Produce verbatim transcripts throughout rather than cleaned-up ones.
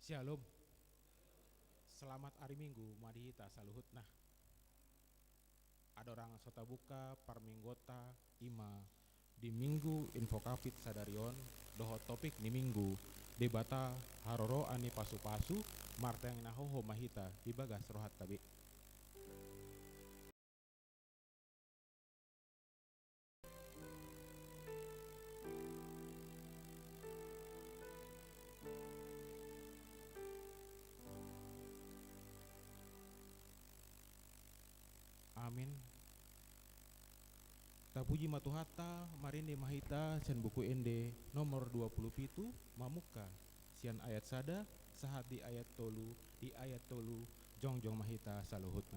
Syalom. Selamat ari Minggu ma di hita saluhutna. Andorang so tabuka parmingguonta, i ma di Minggu Invocavit sadari on, dohot topik ni Minggu, Debata haroroan ni pasu-pasu, martangiang na hohom ma hita di bagas rohanta be. Amin. Tapuji ma Tuhanta, marende ma hita sian Buku Ende nomor dua pulu pitu, mamungka sian ayat sada sahat di ayat tolu, di ayat tolu jongjong ma hita saluhutna.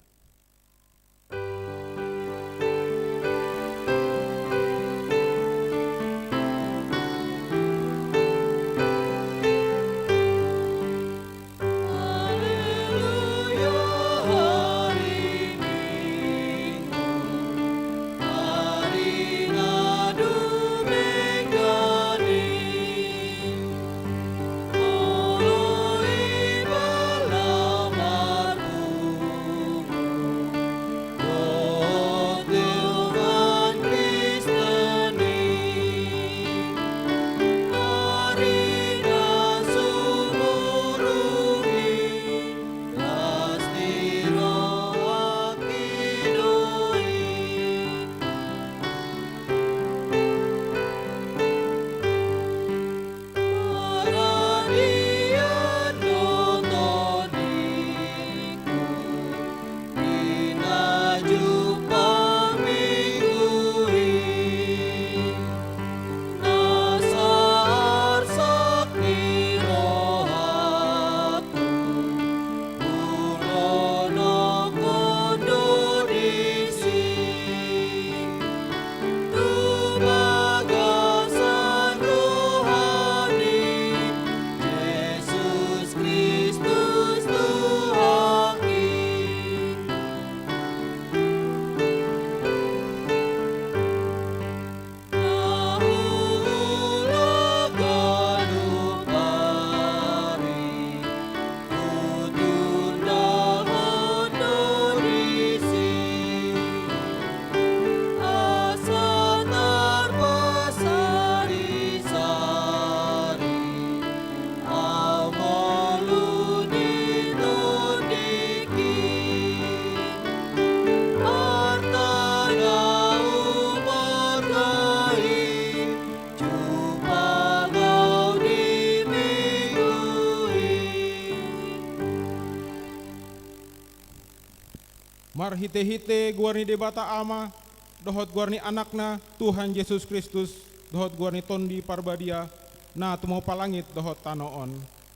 Marhite-hite goar ni Debata Ama, dohot goar ni Anakna, Tuhan Jesus Kristus, dohot goar ni Tondi Parbadia, na tumompa langit dohot tano on.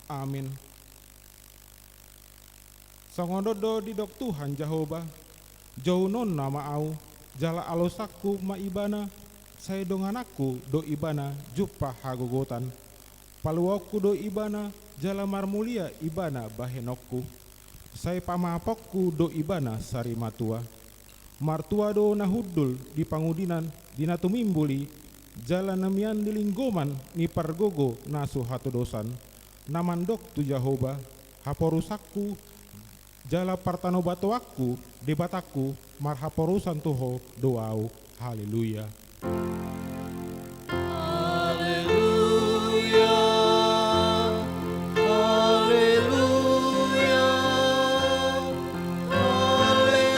Amin. Songon on do didok Tuhan Jahowa: Jounonna ma Ahu, jala alosanku ma Ibana, sai dongananku do Ibana jumpang hagogotan. Paluaonku do Ibana, jala marmulia Ibana bahenonku. Sai pamaaponku do Ibana sarimatua. Martua do na hundul di pangudinan, di na tumimbul i, jala na mian di linggoman ni pargogo na so hatodosan, na mandok tu Jahowa: Haporusanku jala partanobatoanku, Debatangku, marhaporusan tu Ho do Ahu. Haleluya. Haleluya. Haleluya. Haleluya.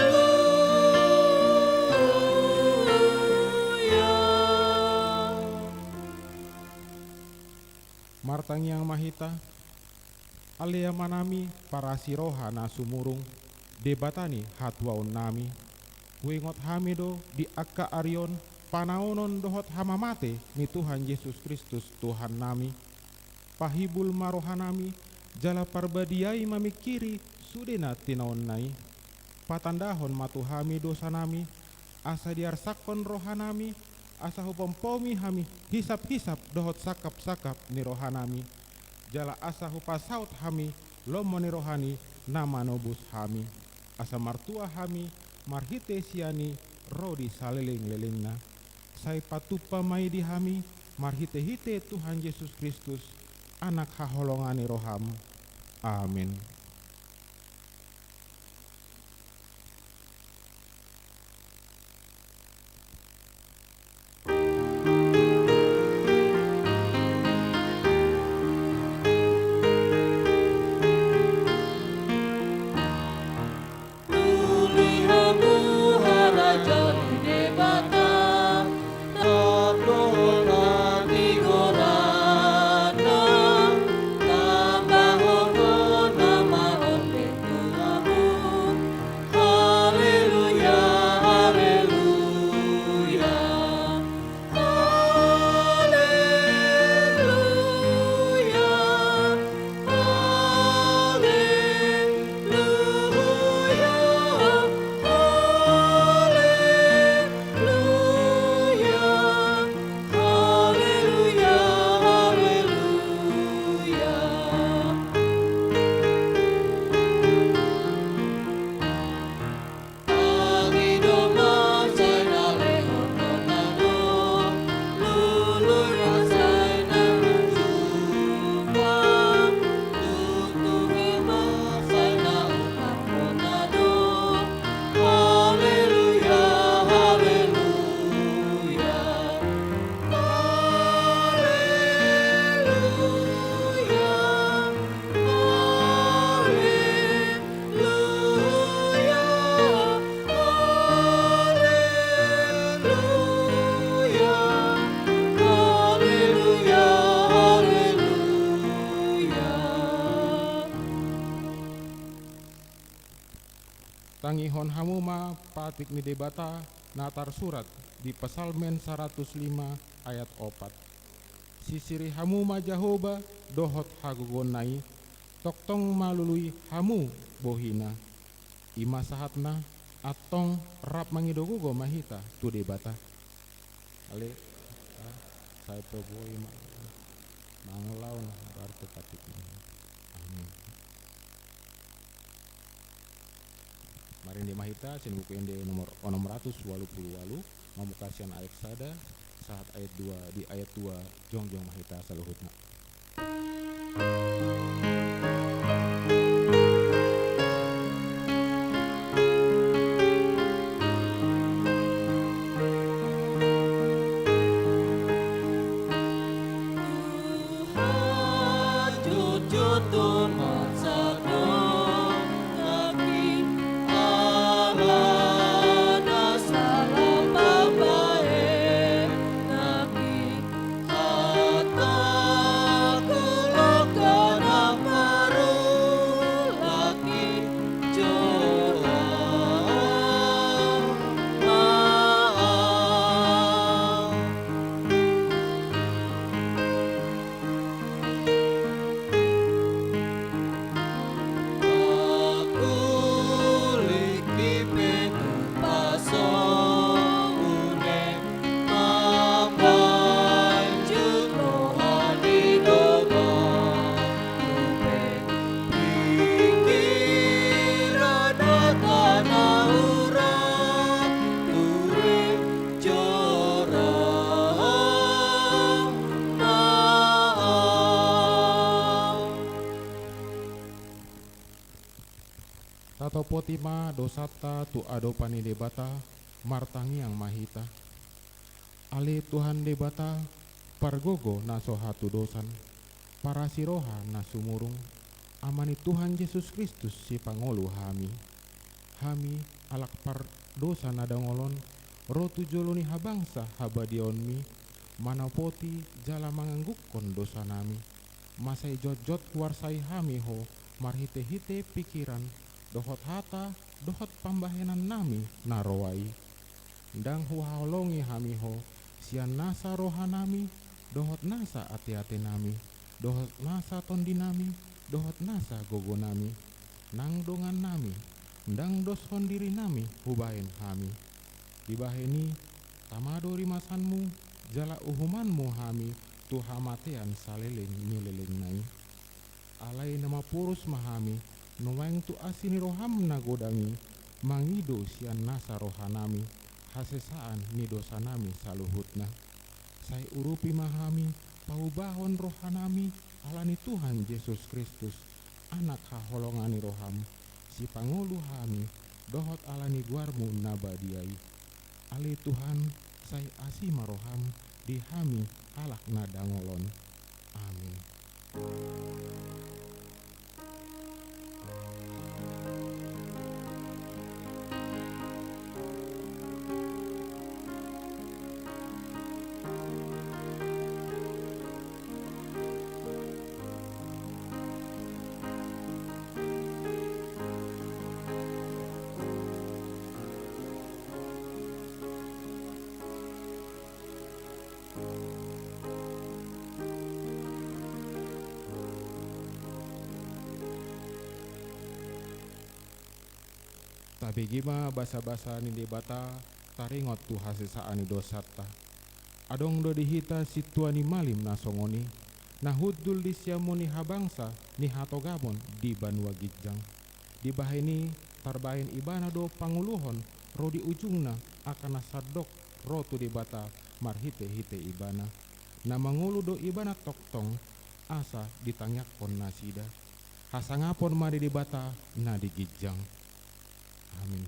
Martangiang ma hita. Ale Amanami parasi roha na sumurung, Debata ni hatuaonnami, huingot hami do di angka ari on panaonon dohot hamamate ni Tuhan Jesus Kristus Tuhannami. Pahibul ma rohanami, jala parbadiai mamingkiri sude na tinaonna i. Patandahon ma tu hami dosanami, asa diarsakhon rohanami, asa hupompomi hami hisap-hisap dohot sangkap-sangkap ni rohanami, jala asa hupasaut hami lomo ni roha ni na manobus hami, asa martua hami marhite sian i ro di saleleng-lelengna. Sai patumpa ma i di hami marhite-hite Tuhan Jesus Kristus, Anak haholongan ni roham. Amen. Tangihon hamu ma patik ni Debata na tarsurat di Psalmen saratus lima ayat opat. Sisiri hamu ma Jahowa dohot hagogoonna i, tongtong malului hamu bohina. I ma sahatna, antong rap mangido gogo ma hita tu Debata. Ale, ah, sai pe boi ma, mangulahon bartu patik ni. Amin. Marende ma hita sian Buku Ende nomor onom ratus walu pulu walu, mamungka sian ayat sada sahat ayat dua, di ayat dua jongjong ma hita saluhutna. Tatopoti ma dosanta tu adopan ni Debata, martangiang ma hita. Ale Tuhan Debata, pargogo na so hatudosan, parasi roha na sumurung, Ama ni Tuhan Jesus Kristus sipangolu hami. Hami, halak pardosa na dangol on, ro tu jolo ni habangsa habadiaonmi, manopoti jala manganggukkon dosanami. Mansai jotjot huarsai hami ho, marhitehite pikiran, dohot hata, dohot pambahenannami na roa i. Ndang huhaholongi hami ho, sian nasa rohanami, dohot nasa ateatenami, dohot nasa tondinami, dohot nasa gogonami, nang dongannami, ndang doshon dirinami hubahen hami. Dibahen i, tama do rimasanmu, jala uhumanmu hami, tu hamatean saleleng ni lelengna i. Alai na mapurus ma hami, nuaeng tu asi ni roham na godang i, mangido sian nasa rohanami, hasesaan ni dosanami saluhutna. Sai urupi ma hami, paubahon rohanami, ala ni Tuhan Jesus Kristus, anak haholongan ni roham, sipangolu hami dohot ala ni goarmu na badia i. Ale Tuhan, sai asi ma roham di hami halak na dangol on. Amin. Tabege ma basabasa ni Debata taringot tu hasesaan ni dosanta. Adong do di hita sintua ni malim na songon i, na hundul di siamun ni habangsa ni hatogamon di banua ginjang. Dibahen i tarbahen ibana do pangoluhon ro di ujungna angka na sandok ro tu Debata marhitehite ibana. Na mangolu do ibana tongtong asa ditangiangkon nasida. Hasangapon ma di Debata na di ginjang. Amin.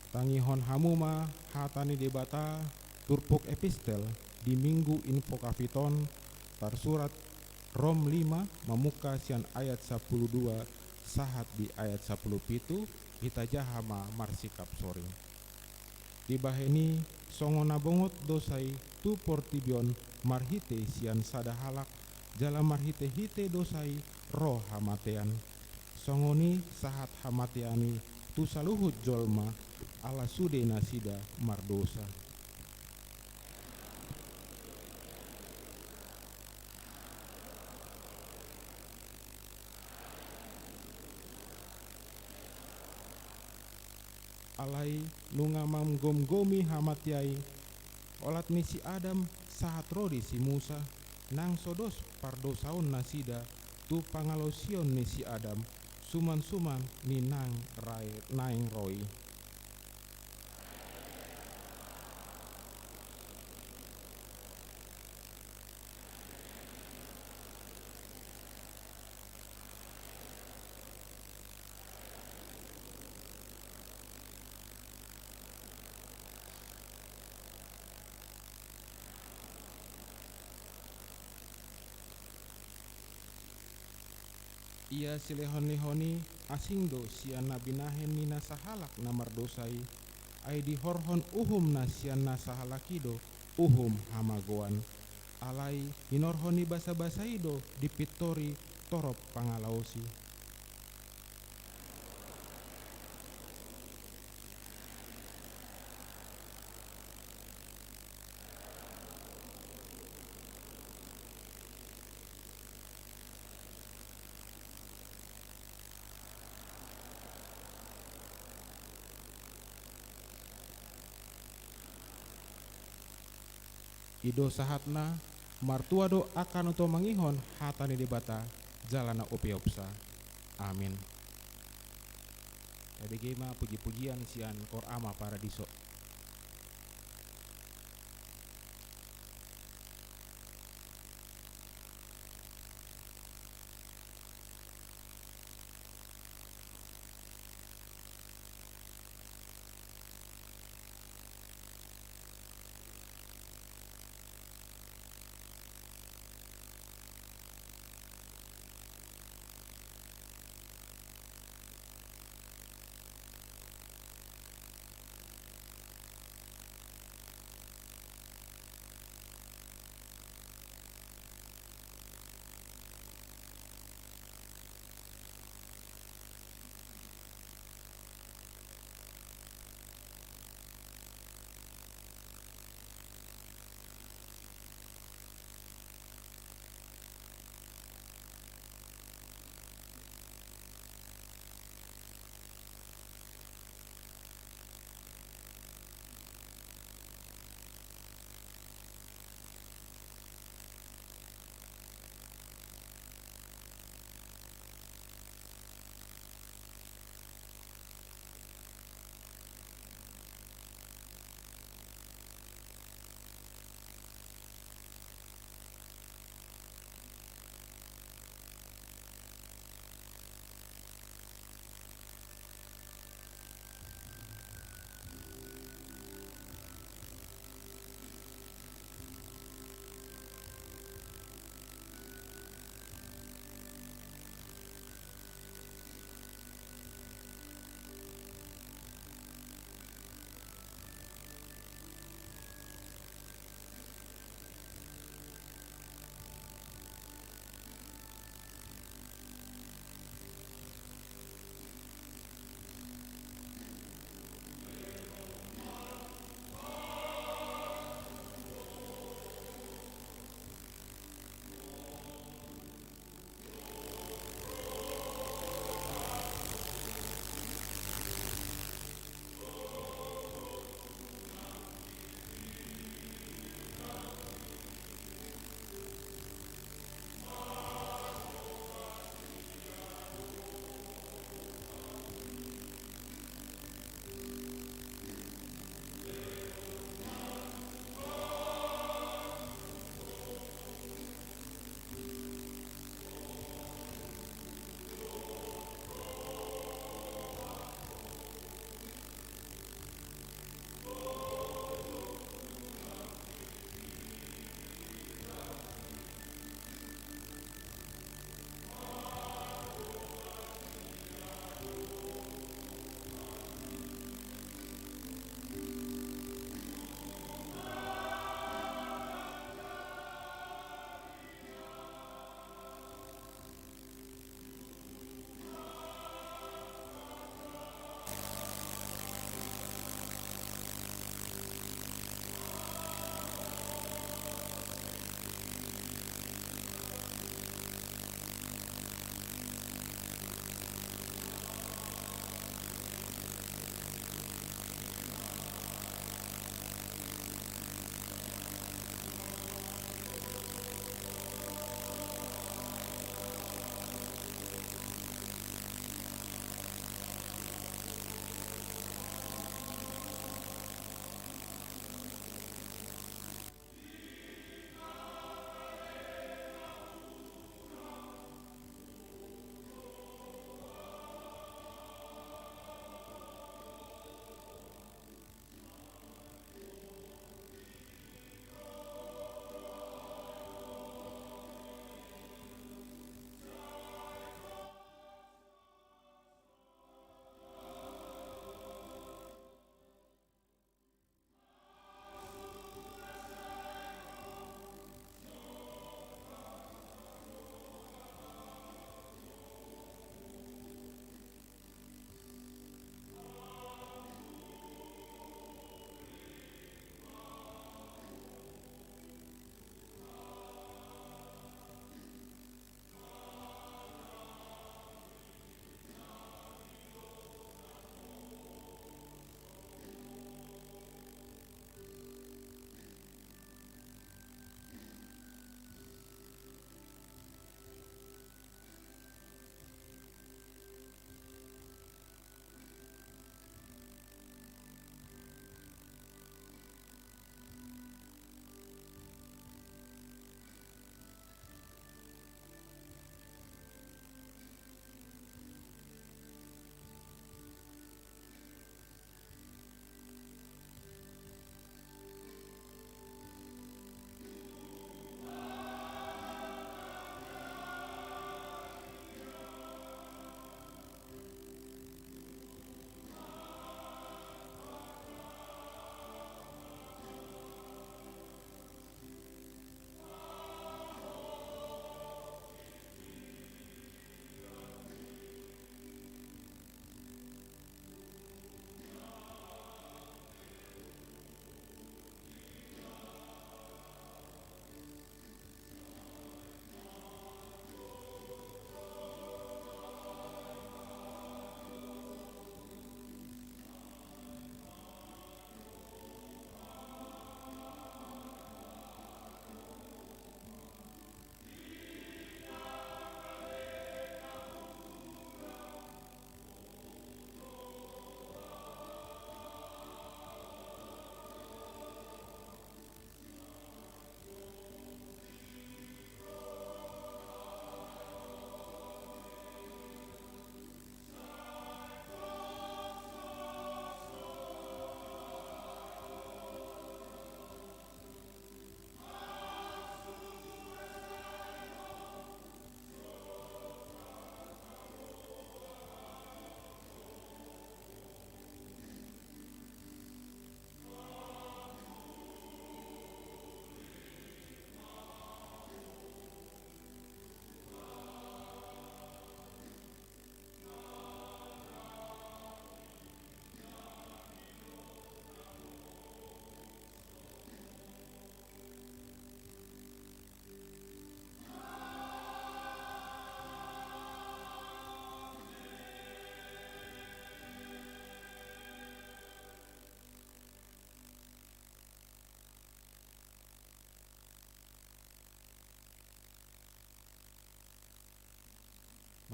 Tangihon hamu ma hata ni Debata, turpuk epistel di Minggu Invocavit on, tarsurat Rom lima, mamungka sian ayat sampulu dua sahat di ayat sampulu pitu. Hita jaha ma marsikap soring. Dibahen i, songon na bongot dosa i tu portibi on marhite sian sada halak, jala marhitehite dosa i ro hamatean. Songon i sahat hamatean i tu saluhut jolma, ala sude nasida mardosa. Alai nunga manggomgomi hamatean i olat ni si Adam sahat ro di si Musa, nang so dos pardosaon nasida tu pangalaosion ni si Adam, suman-suman ni naeng rae-, naeng ro i. Ia silehonlehon i asing do sian na binahen ni na sahalak na mardosa i, ai dihorhon uhumna sian na sahalak i do uhum hamagoan. Alai hinorhon ni basabasa i do dipintori torop pangalaosi. I do sahatna. Martua do angka na tumangihon hata ni Debata jala na upeopsa. Amin. Tabege ma pujipujian sian Koor Ama Paradiso.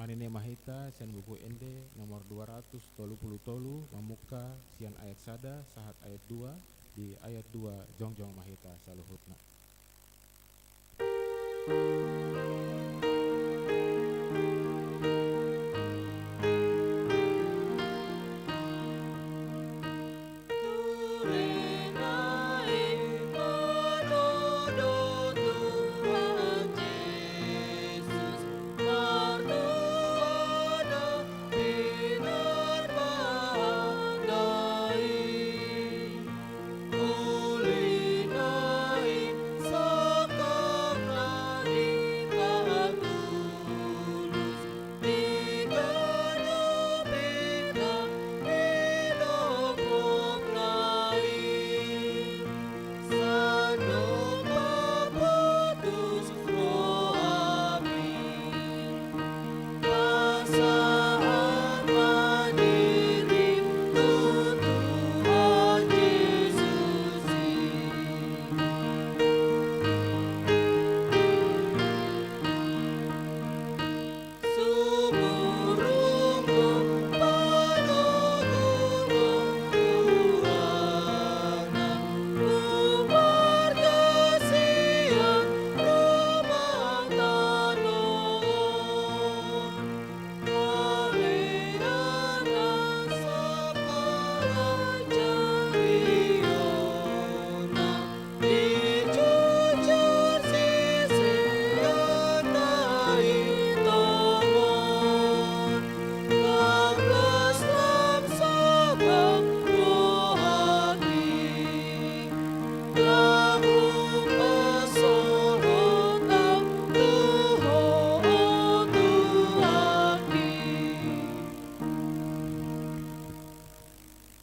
Marende ma hita sian Buku Ende nomor dua ratus tolu pulu tolu, mamungka sian ayat sada sahat ayat dua. Di ayat dua jongjong ma hita saluhutna.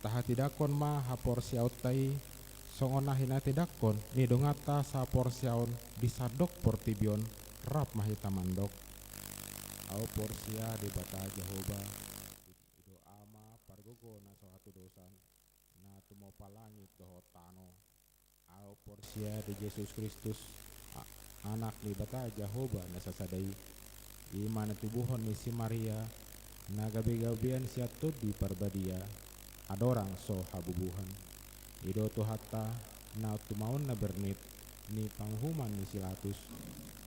Tahatindangkon ma haporseaonta i, songon na hinatindangkon ni donganta saporseaon di sandok portibi on. Rap ma hita mandok. Ahu porsea Debata Jahowa, i do Ama pargogo na so hatudosan, na tumompa langit dohot tano. Ahu porsea di Jesus Kristus, a-, Anak ni Debata Jahowa na sasada i, i ma na tubuhon ni si Maria, na gabe-gabean sian Tondi Parbadia, andorang so habubuhan. I do Tuhanta, na tumaon na bernit ni panguhuman ni si Latus,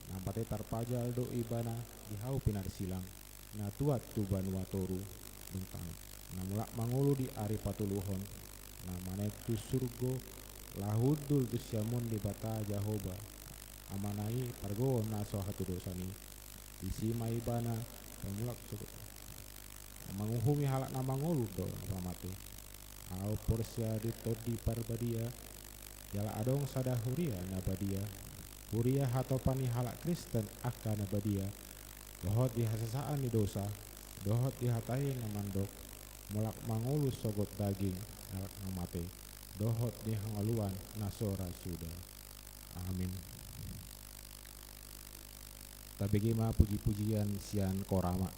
na mate tarpajal do Ibana di hau pinarsilang, na tuat tu banua toru, dung tang na mulak mangolu di ari patoluhon, na manaek tu surgo, laho hundul tu siamun ni Debata Jahowa, Amana i pargogo na so hatudosan i. Disi ma Ibana pamulak tu, manguhumi halak na mangolu dohot na mate. Ahu porsea di Tondi Parbadia, jala adong sada huria na badia, huria hatopan ni halak Kristen angka na badia, dohot di hasesaan ni dosa, dohot di hata i na mandok, mulak mangolu sogot daging halak na mate, dohot di hangoluan na so ra suda. Amin. Tabege ma puji-pujian sian Korama.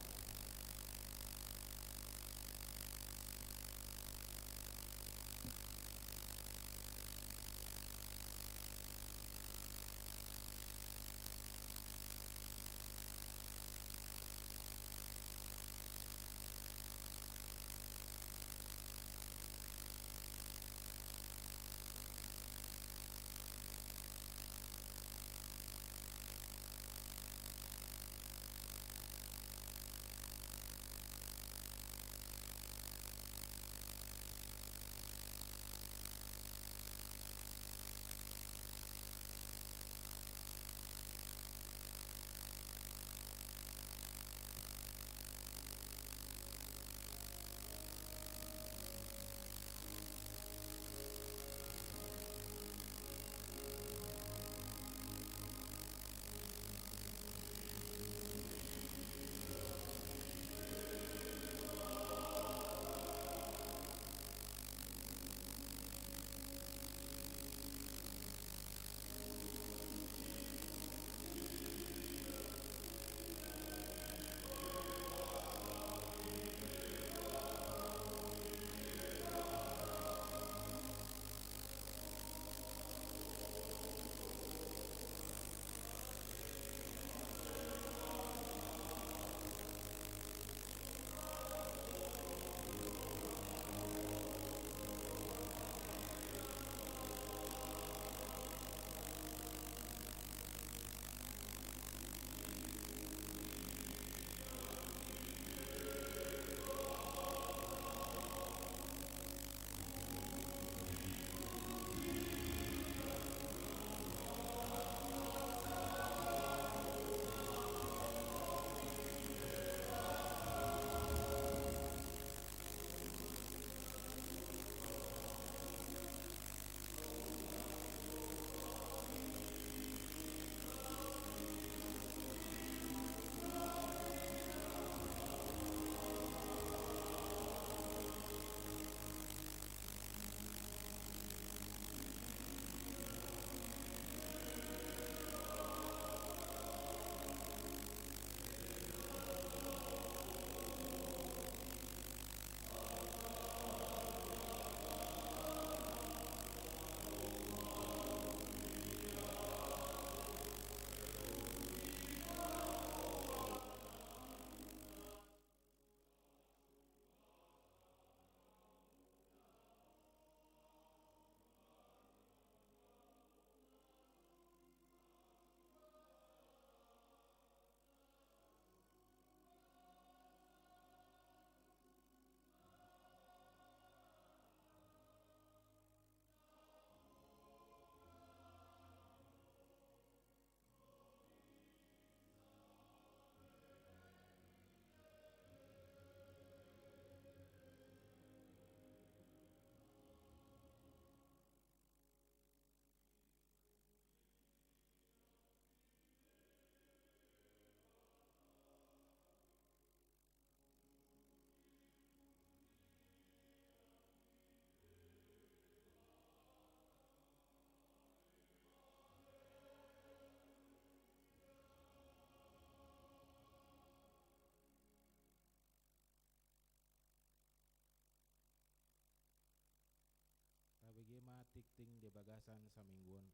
tingting di bagasan saminggu on.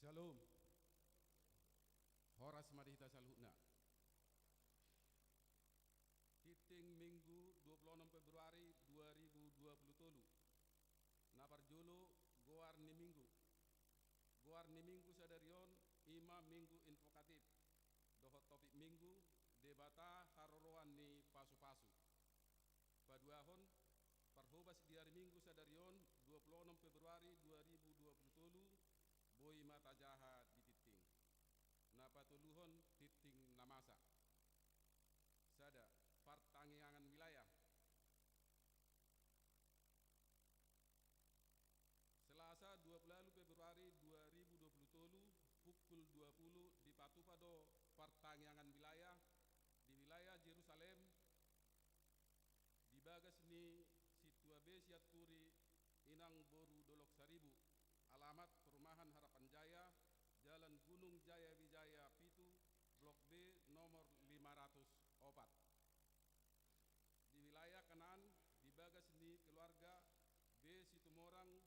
Syalom. Horas ma di hita saluhutna. Tingting Minggu dua puluh enam Februari dua ribu dua puluh tolu. Na parjolo, goar ni Minggu. Goar ni Minggu sadari on i ma Minggu invokatif, dohot topik Minggu, Debata haroroan ni pasupasu. Paduahon, parhobas di ari Minggu sadari on, dua puluh enam Februari dua ribu dua puluh tolu, boi ma tajaha di tingting. Na patoluhon, tingting na masa. Sada, partangiangan wilayah. Selasa, dua puluh ualu Februari dua ribu dua puluh tolu, pukul dua puluh, dipatupa do partangiangan wilayah di wilayah Jerusalem, di bagas ni Sintua B Sianturi, Inang Boru Dolok Saribu, alamat Perumahan Harapan Jaya, Jalan Gunung Jaya Wijaya pitu, Blok B, nomor lima ratus opat. Di wilayah Kanaan, di bagas ni keluarga B Situmorang,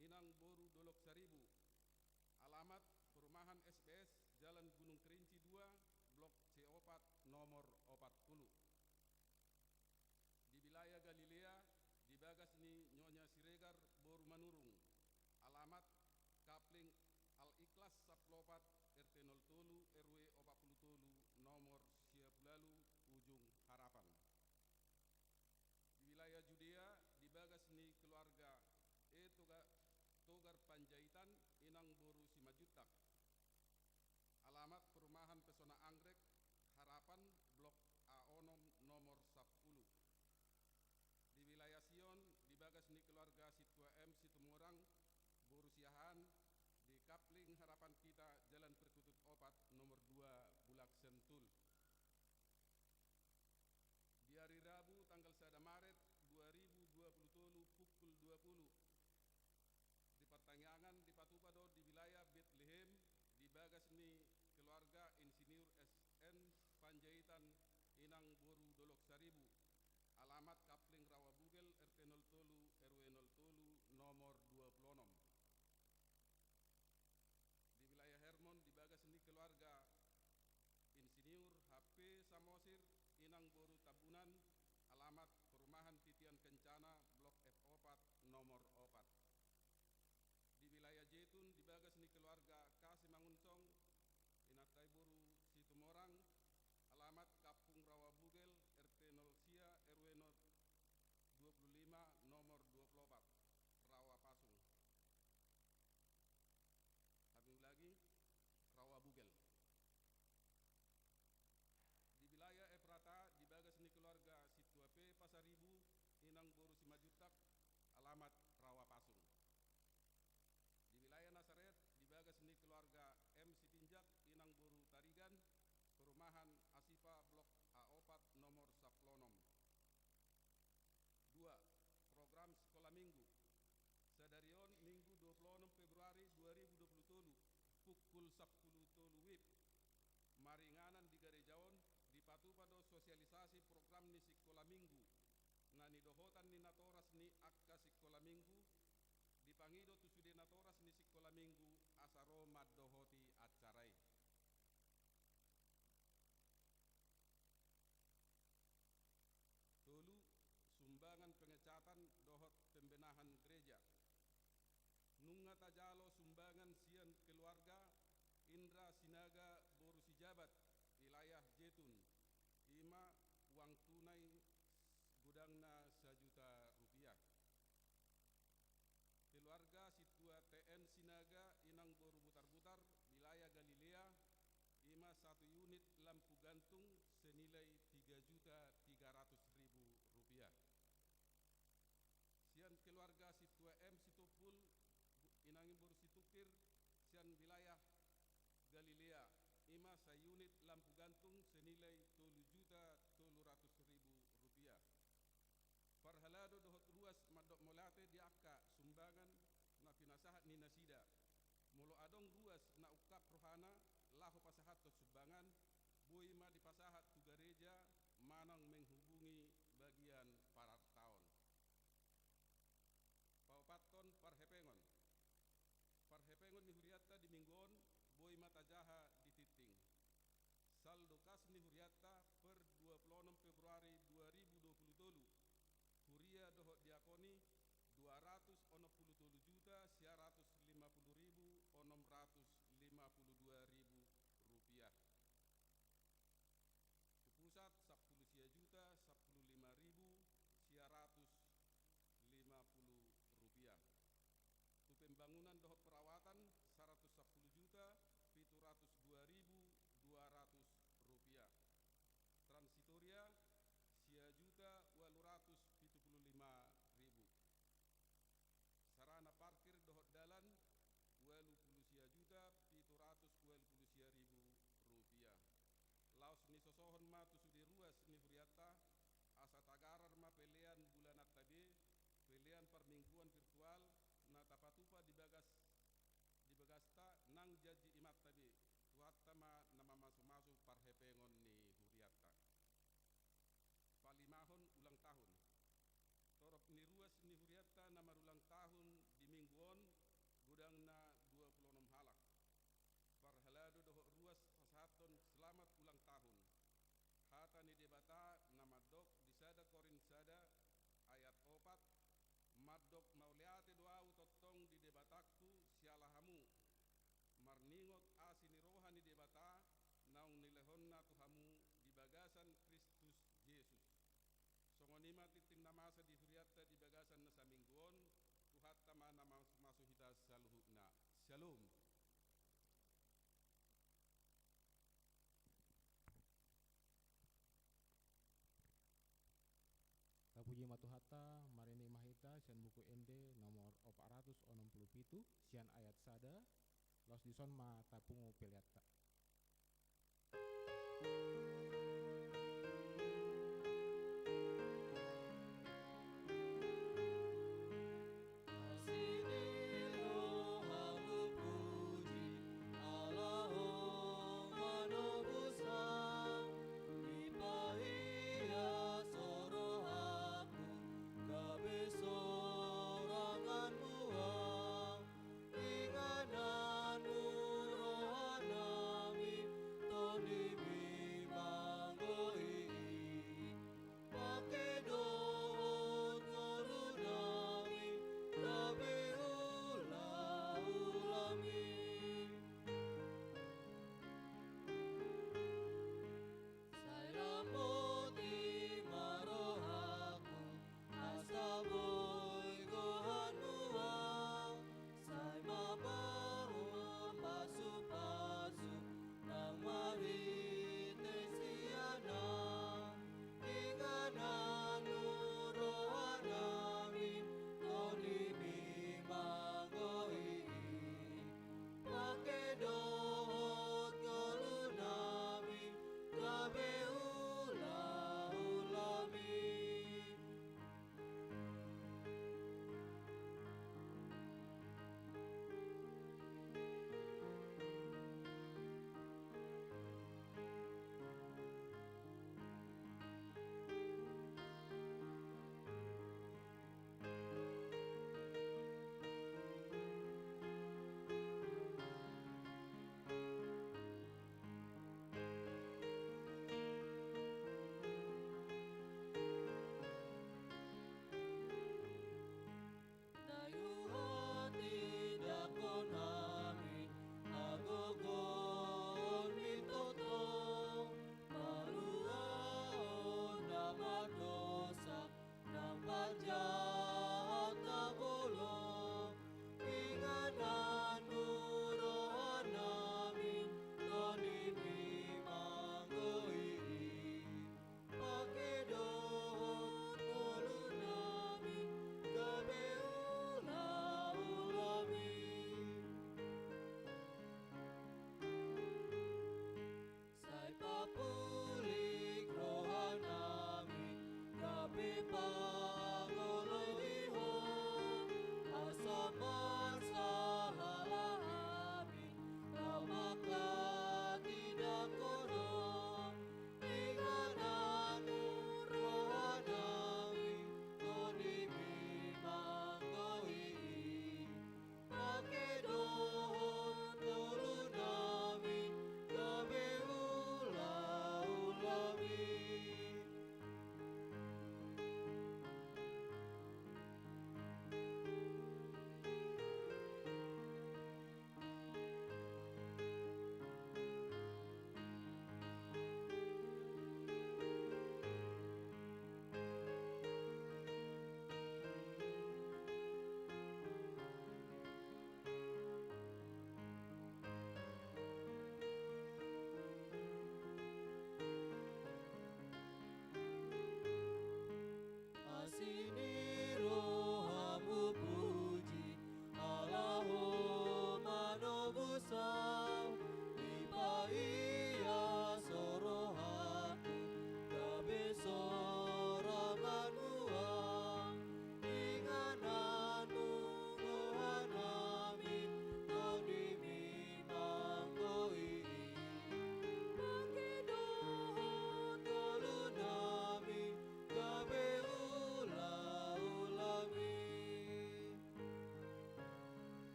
Inang Boru Dolok Saribu, alamat Perumahan S B S, Jalan Gunung Kerinci dua, Blok C opat, nomor opat puluh. Di wilayah Galilea, di bagas ni Nyonya Siregar Boru Manurung, alamat Kapling Al Ikhlas sampulu opat, R T nol tolu, R W opat puluh tolu, nomor sia puluh ualu, Ujung Harapan. Di wilayah Judea, di bagas ni keluarga E Toga-, Togar Panjaitan, Inang Boru Simanjuntak, alamat Perumahan Pesona Anggrek, Harapan, Blok A onom, nomor sampulu. Di wilayah Sion, di bagas ni keluarga Sintua M Situmorang, Boru Siahaan, di Kapling Harapan Kita, Jalan Perkutut opat, nomor dua, Bulak Sentul. Di ari Rabu, tanggal sada Maret dua ribu dua puluh tolu, pukul dua puluh, di partangiangan dipatupa do di wilayah Betlehem, di bagas ni keluarga Insinyur S N Panjaitan, Inang Boru Dolok Saribu, alamat Kapling Rawa Bugel, R T nol tolu, R W nol tolu, nomor dua puluh onom. Di wilayah Hermon, di bagas ni keluarga Insinyur H P Samosir, Inang Boru Tambunan, alamat Perumahan Titian Kencana, Blok F opat, nomor opat. Di wilayah Jetun, di bagas ni keluarga K Simangunsong, Inanta i Boru Situmorang, alamat Kampung Rawa Bugel, R T nol sia, R W nol dua puluh lima, nomor dua puluh opat, Rawa Pasung. Hami ulangi, Rawa Bugel. Di wilayah Efrata, di bagas ni keluarga Sintua P Pasaribu, Inang Boru Simanjuntak, alamat Rawa Pasung. Di wilayah Nasaret, di bagas ni keluarga M Sitinjak, Inang Boru Tarigan, Perumahan Asifa, Blok A opat, nomor sampulu onom. Dua, program Sikola Minggu. Sadari on, Minggu dua puluh onom Februari dua ribu dua puluh tolu, pukul sampulu tolu WIB, maringanan di gareja on, dipatupa do sosialisasi program ni Sikola Minggu, na nidohotan ni natoras ni angka Sikola Minggu, dipangido tu sude natoras ni Sikola Minggu asa ro mandohoti acara i. Tolu, sumbangan pengecatan dohot pembenahan gereja. Nunga tajalo sumbangan sian keluarga Indra Sinaga Boru Sijabat, wilayah Jetun, i ma uang tunai godangna sajuta rupiah. Keluarga Sintua T N Sinaga, Inang Boru Butarbutar, wilayah Galilea, i ma satu unit lampu gantung senilai tiga juta tiga ratus ribu rupiah. Sian keluarga Sintua M Sitompul, Galilea, i ma saunit lampu gantung senilai tolu juta tolu ratus ribu rupiah. Parhalado dohot ruas mandok mauliate di angka sumbangan na pinasahat ni nasida. Molo adong ruas na ungkap rohana laho pasahathon sumbangan, boi ma dipasahat tu gareja manang menghubungi bagian parartaon. Paopathon, parhepengon. Parhepengon ni hurianta di minggu on boi ma tajaha di tingting. Saldo kas ni hurianta per dua puluh enam Februari dua ribu dua puluh tolu, huria dohot diakon i dua ratus onom puluh tolu juta sia ratus lima puluh ribu onom ratus lima puluh dua ribu rupiah. Tu pusat sampulu sia juta sampulu lima ribu sia ratus lima puluh rupiah. Tu pembangunan dohot perawatan saratus sampulu juta pitu ratus dua ribu dua ratus rupiah. Transitoria sia juta ualu ratus pitu puluh lima ribu. Sarana parkir dohot dalan ualu pulu sia juta pitu ratus ualu pulu sia ribu rupiah. Laos nisosohon ma tu sude ruas ni hurianta, asa tagarar ma pelean bulananta be, pelean parmingguan virtual na tapatupa di bagas, di bagasta nang janji imanta be. Tuhanta ma na mamasumasu parhepengon ni hurianta. Palimahon, ulang tahun. Torop ni ruas ni hurianta na marulang tahun di minggu on godangna dua puluh onom halak. Parhalado dohot ruas pasahathon selamat ulang tahun. Hata ni Debata na mandok di sada Korint sada ayat opat, mandok mauliate do ahu tongtong di Debatangku siala hamu, marningot asi ni roha ni Debata naung nilehonna tu hamu di bagasan Kristus Jesus. Songon i ma tingting na masa di hurianta di bagasan na saminggu on. Tuhanta ma na mamasumasu hita saluhutna. Syalom. Tapuji ma Tuhanta, marende ma hita sian Buku Ende nomor opat ratus onom pulu pitu, sian ayat sada, laos dison ma tapungu peleanta.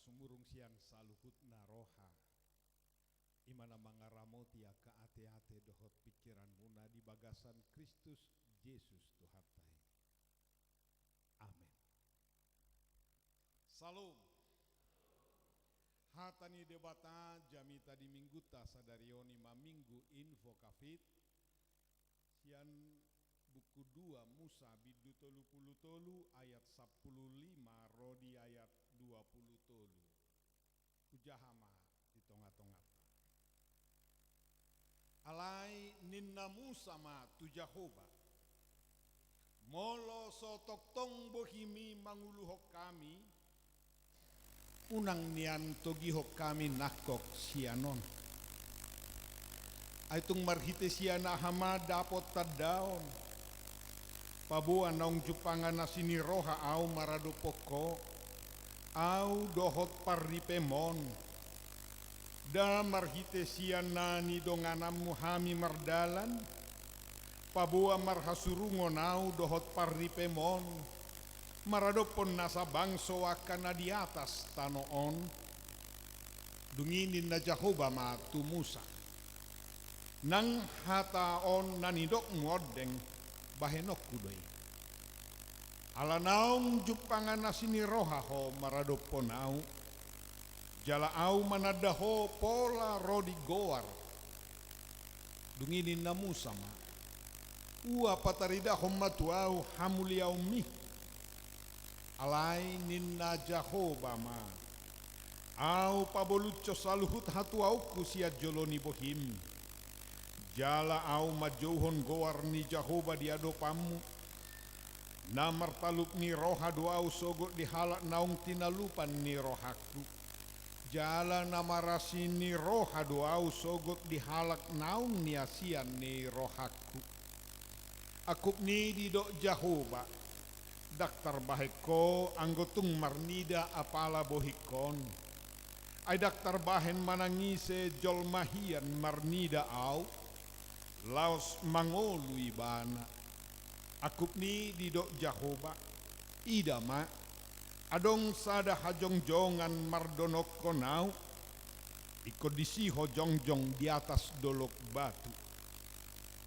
Sumurung sian saluhutna roha, i ma na mangaramoti angka ateate dohot pingkiranmuna di bagasan Kristus Jesus Tuhanta i. Amen. Salom. Hata ni Debata jamita di Mingguta sadari on i ma Minggu Invocavit, sian buku dua Musa bindu tolu pulu tolu ayat sampulu lima ro di ayat dua pulu tolu. Hujaha ma di tongatonganta. Alai ninna Musa ma tu Jahowa: Molo so tongtong bohimi manguluhon hami, unang nian togihon hami nangkok sian on. Ai tung marhite sian aha ma dapot tandaon? Paboa naung jumpangan asi ni roha ahu maradophon ho, ahu dohot parripem on. Nda marhite sian na nidongananmu hami mardalan, paboa marhasurungon ahu dohot parripem on maradophon nasa bangso angka na di atas tano on. Dung i ninna Jahowa ma tu Musa: Nang hata on na nidokmu ondeng, bahenonku do i. Ala naung jumpangan asi ni roha ho maradophon ahu, jala ahu mananda ho pola ro di goar. Dung i ninna Musa ma: Ua pataridahon ma tu ahu hamuliaonmi. Alai ninna Jahowa ma: Ahu pabolutso saluhut hatuaonku sian jolo ni bohim. Jala ahu manjouhon goar ni Jahowa di adopanmu. Na martalup ni roha do ahu sogot di halak naung tinalupan ni rohangku. Jala na marasi ni roha do ahu sogot di halak naung niasian ni rohangku. Angkup ni didok Jahowa: Ndang tarbahen ho anggo tung marnida apala bohingkon. Ai ndang tarbahen manang ise jolma hian marnida ahu, laos mangolu ibana. Angkup ni didok Jahowa: Ida ma, adong sada hajongjongan mardonokkon ahu, ingkon disi ho jongjong di atas dolok batu.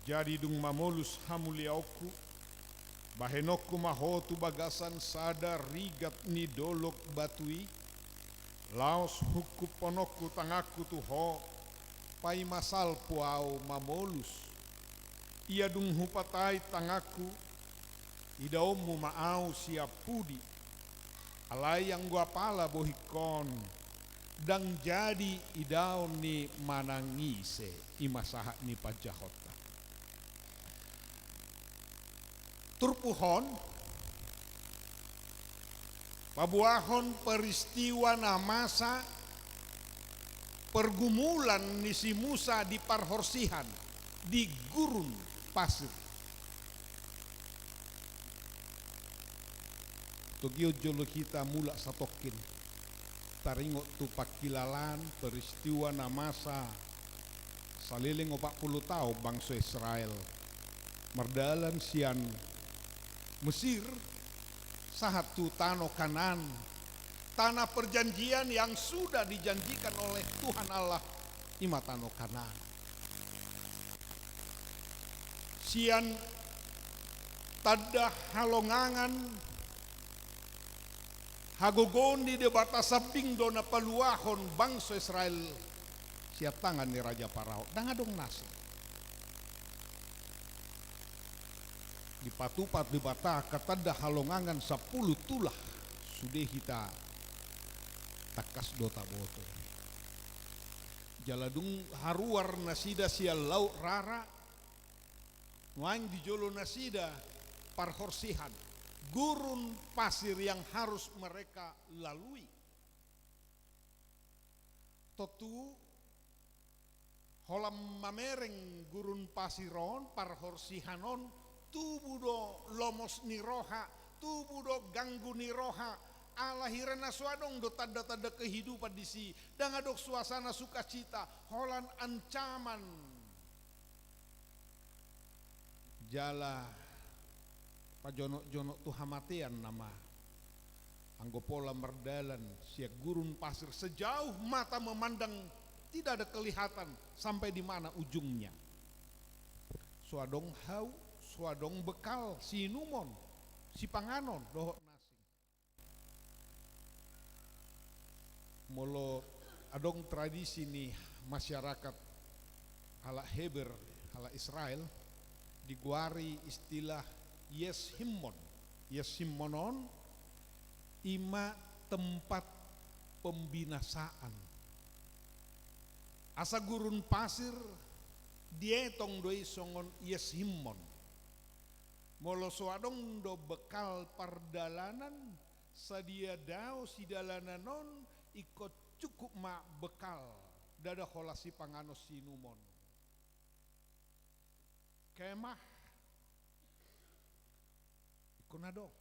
Jadi dung mamolus hamuliaonku, bahenonku ma ho tu bagasan sada rigat ni dolok batu i, laos hungkumhononku tanganku tu ho, paima salpu ahu mamolus. Ia dung hupatai tanganku, idaonmu ma ahu sian pudi. Alai anggo apala bohingkon, ndang jadi idaon ni manang ise. I ma sahat ni panjahonta. Turpuk on paboahon peristiwa na masa pergumulan ni si Musa di parhorsihan, di gurun pasir. Togihon jolo hita mulak satongkin taringot tu pangkilalaan peristiwa na masa saleleng opat pulu taon bangso Israel mardalan sian Mesir sahat tu tano Kanaan, tanah perjanjian yang sudah dijanjikan oleh Tuhan Allah, i ma tano Kanaan. Sian tanda halongangan hagogoon ni Debata sambing do na paluahon bangso Israel sian tangan ni Raja Parao. Ndang adong nasa. Dipatupa Debata angka tanda halongangan sampulu tulah, sude hita tangkas do taboto. Jala dung haruar nasida sian Laut Rara, nuaeng di jolo nasida parhorsihan, gurun pasir yang harus mereka lalui. Tontu holan mamereng gurun pasir on, parhorsihan on, tubu do lomos ni roha, tubu do ganggu ni roha, ala hira na so adong do tanda-tanda kehidupan disi, ndang adong suasana sukacita, holan ancaman. Jala pajonok-jonok tu hamatean nama Anggo pola mardalan sian gurun pasir, sejauh mata memandang tidak ada kelihatan sampai di mana ujungnya. So adong hau, so adong bekal siinumon, sipanganon dohot nasing. Molo adong tradisi ni masyarakat halak Heber, halak Israel, digoari istilah Yes Himmon. Yes Himmon on ima tempat pembinasaan. Asa gurun pasir dietong do i songon Yes Himmon. Molo so adong do bekal pardalanan, sadia dao sidalanan on, ingkon cukup ma bekal, ndada holan sipanganon siinumon. Kemah ingkon adong.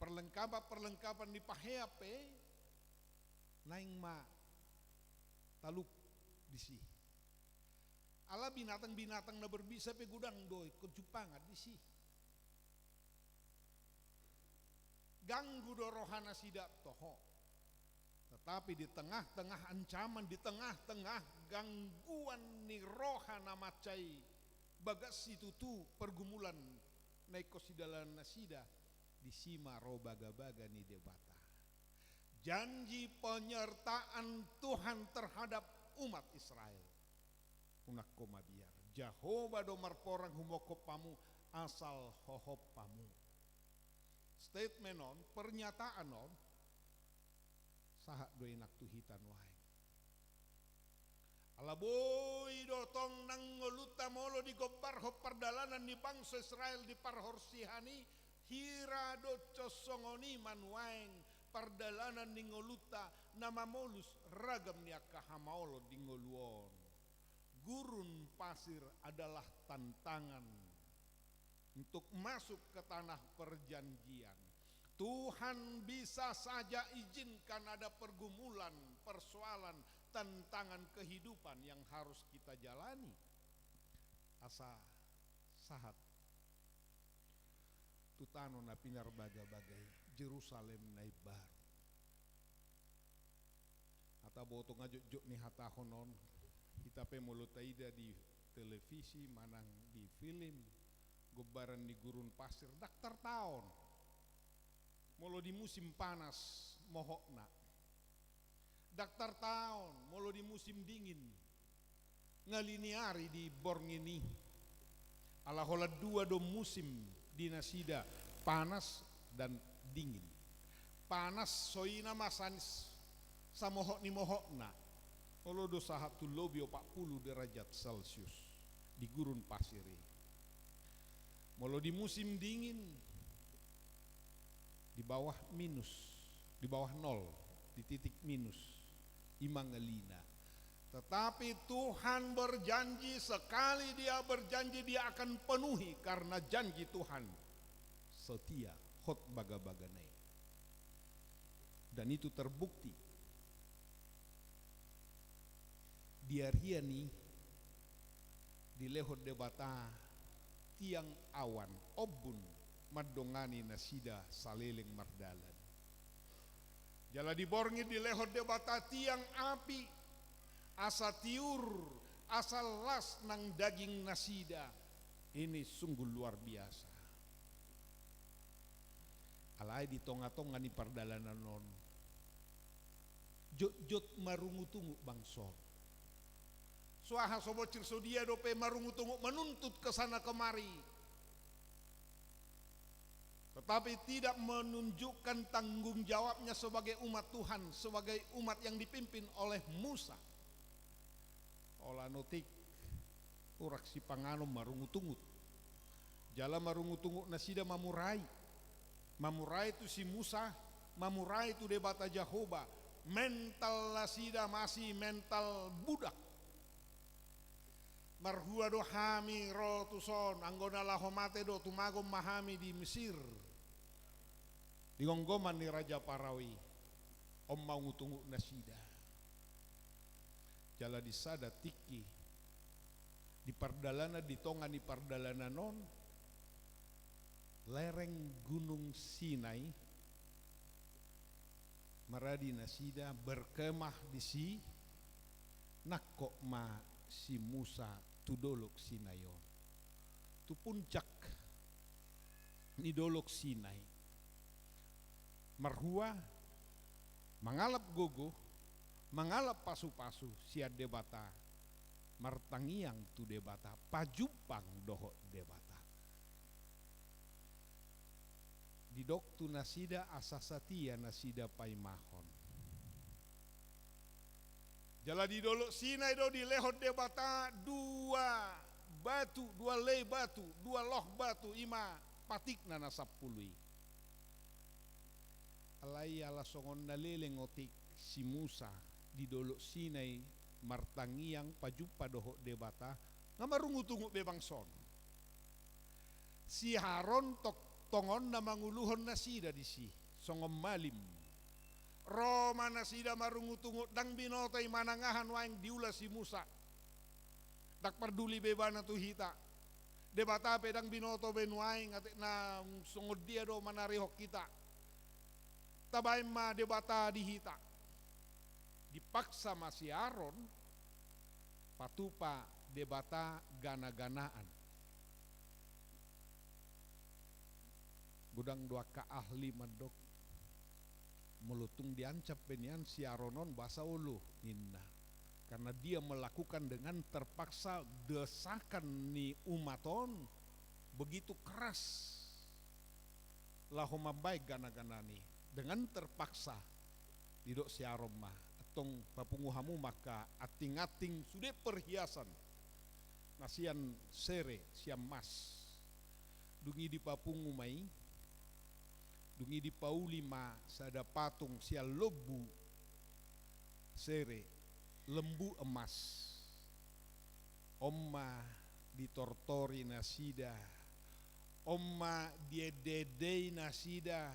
Perlengkapan-perlengkapan ni pahean pe naeng ma talup disi. Ala binatang-binatang na berbisa pe godang do ingkon jumpangan disi. Ganggu do rohanasida, toho. Tetapi di tengah-tengah ancaman, di tengah-tengah gangguan ni roha na mansai bagas situtu pergumulan na ingkon sidalanannasida, disi ma ro bagabaga ni Debata. Janji penyertaan Tuhan terhadap umat Israel. Unang ho mabiar. Jahowa do marporang humophop hamu asal hohop hamu. Statement on, pernyataan on, sahat do i nang tu hita nuaeng. Ala boi do tong nang ngolunta molo digombarhon pardalanan ni bangso Israel di parhorsihan i, hira do songon i ma nuaeng pardalanan ni ngolunta na mamolus ragam ni angka hamaolon di ngolu on. Gurun pasir adalah tantangan untuk masuk ke tanah perjanjian. Tuhan bisa saja izinkan ada pergumulan, persoalan, tantangan kehidupan yang harus kita jalani. Asa sahat tu tano na pinarbagabaga i, Jerusalem na imbaru. Hata boto nga jotjot ni hatahon on, hita pe molo taida di televisi manang di film, gombaran ni gurun pasir, ndang tartaon molo di musim panas mohopna. Ndang tartaon molo di musim dingin. Nga linear i di borngin i. Ala holan dua do musim di nasida, panas dan dingin. Panas songon i ma sanis samohop ni mohopna. Olo do sahat tu lobi opat pulu derajat Celcius di gurun pasir i. Molo di musim dingin, di bawah minus, di bawah nol, di titik minus, ima ngelina. Tetapi Tuhan berjanji, sekali Dia berjanji, Dia akan penuhi, karena janji Tuhan setia, hot bagabagana i. Dan itu terbukti. Di arian i dilehon Debata tiang awan ombun mandongani nasida saleleng mardalan. Jala di borngin dilehon Debata tiang api, asa tiur, asa las nang daging nasida. Ini sungguh luar biasa. Alai di tongatonga ni pardalanan on, jotjot marungutungut bangso on. So aha so bonsir, so dia dope marungutungut, menuntut ke sana kemari, tetapi tidak menunjukkan tanggung jawabnya sebagai umat Tuhan, sebagai umat yang dipimpin oleh Musa. Holan otik, hurang sipanganon, marungutungut. Jala marungutungut nasida mamurai. Mamurai tu si Musa, mamurai tu Debata Jahowa. Mental nasida masih mental budak. Marhua do hami ro tuson, anggo na laho mate do, tumagon ma hami di Mesir, di gomgoman ni raja Parao i. On ma ungutungut nasida. Jala di sada tingki, di pardalanan, di tonga ni pardalanan on, lereng Gunung Sinai Maradi nasida berkemah disi, nangkok ma si Musa tu dolok Sinai on. Tu puncak ni dolok Sinai, marhua mangalap gogo, mangalap pasu-pasu sian Debata, martangiang tu Debata, pajumpang dohot Debata. Didok tu nasida asa satia nasida paimahon. Jala di dolok Sinai do dilehon Debata dua batu, dua lei batu, dua loh batu, i ma patikna na sampulu i. Alai ala songon na leleng otik si Musa di dolok Sinai martangiang pajumpa dohot Debata, nga marungut-ungut be bangso on. Si Aron tok-, tongon na manguluhon nasida disi, songon malim. Ro ma nasida marungut-ungut, ndang binoto i manang aha nuaeng diula si Musa. Ndang parduli be ibana tu hita. Debata pe ndang binoto be nuaeng, atik na songon dia do manarihon hita. Tabaen ma Debata di hita. Dipaksa ma si Aron patupa Debata gana-ganaan. Godang do angka ahli mandok, molo tung diancam pe nian si Aron on, boasa olo, ninna. Karena dia melakukan dengan terpaksa, desakan ni umat on begitu keras. Laho mambaen gana-ganaan i dengan terpaksa. Didok si Aron ma, antong papungu hamu ma angka anting-anting sude perhiasan na sian sere, sian mas. Dung i dipapungu ma i, dung i dipauli ma sada patung sian lombu sere, lembu emas. On ma ditortori nasida, on ma diende-endei nasida,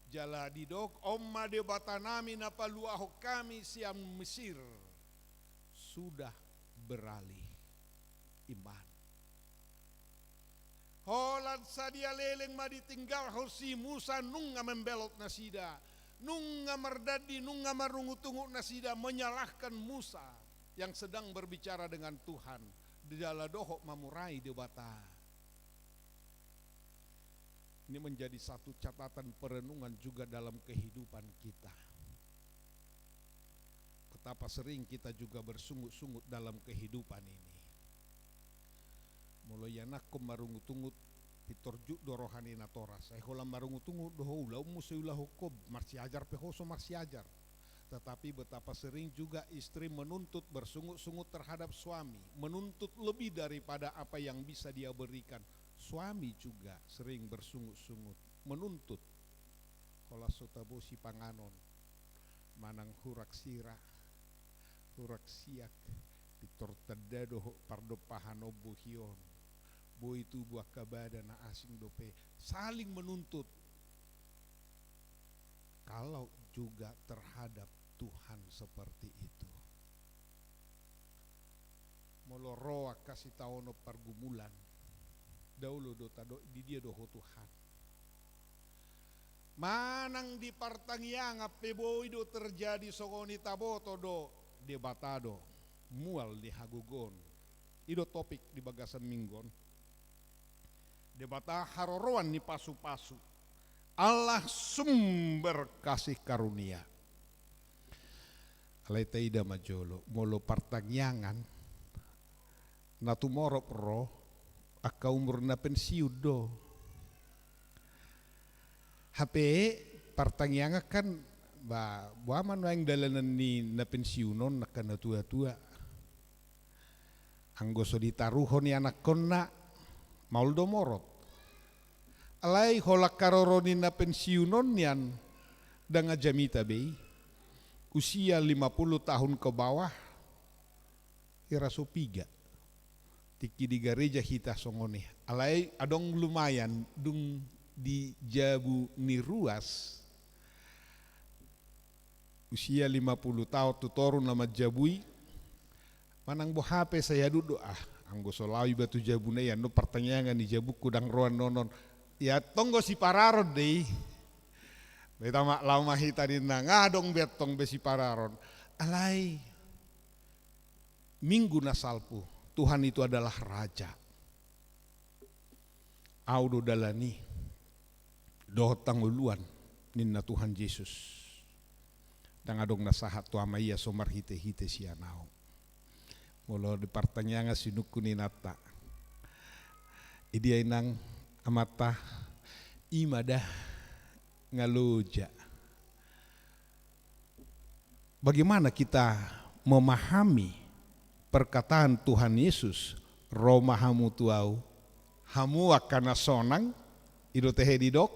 jala didok, on ma Debatanami na paluahon hami sian Mesir. Sudah beralih iman. Holan sadia leleng ma ditinggalhon si Musa, nunga membelot nasida, nunga mardandi, nunga marungut-ungut nasida menyalahkan Musa yang sedang berbicara dengan Tuhan, jala dohot mamurai Debata. Ini menjadi satu catatan perenungan juga dalam kehidupan kita. Betapa sering kita juga bersungut-sungut dalam kehidupan ini. Molo ianakhon marungut-ungut, pintor jut do roha ni natoras. Ai holan marungut-ungut do ho, ulaon muse ulahonkon, marsiajar pe ho so marsiajar. Tetapi betapa sering juga istri menuntut, bersungut-sungut terhadap suami, menuntut lebih daripada apa yang bisa dia berikan. Suami juga sering bersungut-sungut, menuntut. Holan so tabo sipanganon, manang hurang sira, hurang siak, pintor tanda do pardompahan on, bohi on. Boi tubu angka bada na asing dope, saling menuntut. Kalau juga terhadap Tuhan seperti itu. Molo ro angka sitaonon pargumulan, da olo do tadok di dia do ho Tuhan. Manang di partangiangan pe boi do terjadi songon i, taboto do Debata do mual ni hagogoon. I do topik di bagasan minggu on. Debata haroroan ni pasu-pasu, Allah sumber kasih karunia. Alai taida ma jolo, molo partangiangan, na tumorop ro angka umur na pensiun do. Hape partangiangan kan, ba, boha ma nuaeng dalanan ni na pensiun on, angka na tua-tua. Anggo so ditaruhon ianakhonna, maol do morot. Alai holan haroro ni na pensiun on nian, ndang jamita be i. Usia lima puluh tahun ke bawah, hira so piga. Tingki di gareja hita songon i. Alai adong lumayan, dung di jabu ni ruas, usia lima puluh taon tu toru na manjabu i, manang boha pe sai adut do, ah, anggo so laho iba tu jabuna i, annon partangiangan ni jabungku ndang ro annon on. Ia tonggo sipararon do i. Beta ma, laho ma hita ninna, nga adong be antong be sipararon. Alai minggu na salpu, Tuhan itu adalah Raja. Au do dalan i dohot hangoluan, ninna Tuhan Jesus. Ndang adong na sahat tu Ama ia so marhitehite sian Au. Molo di partangiangan sinungkun inanta, idia inang amanta, ima da nga loja. Bagaimana kita memahami perkataan Tuhan Yesus, ro ma hamu tu Au, hamu angka na sonang, i do tehe didok,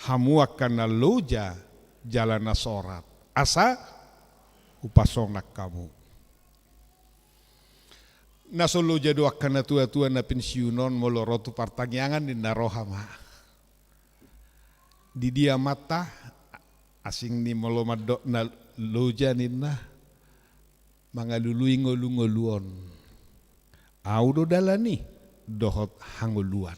hamu angka na loja jala na sorat, asa hupasonang hamu. Na so loja do angka na tua-tua na pensiun on, molo ro tu partangiangan ninna, roha ma. Di dia amanta, asing ni molo mandok na loja ninna, mangalului ngolu-ngolu on. Au do dalan i dohot hangoluan.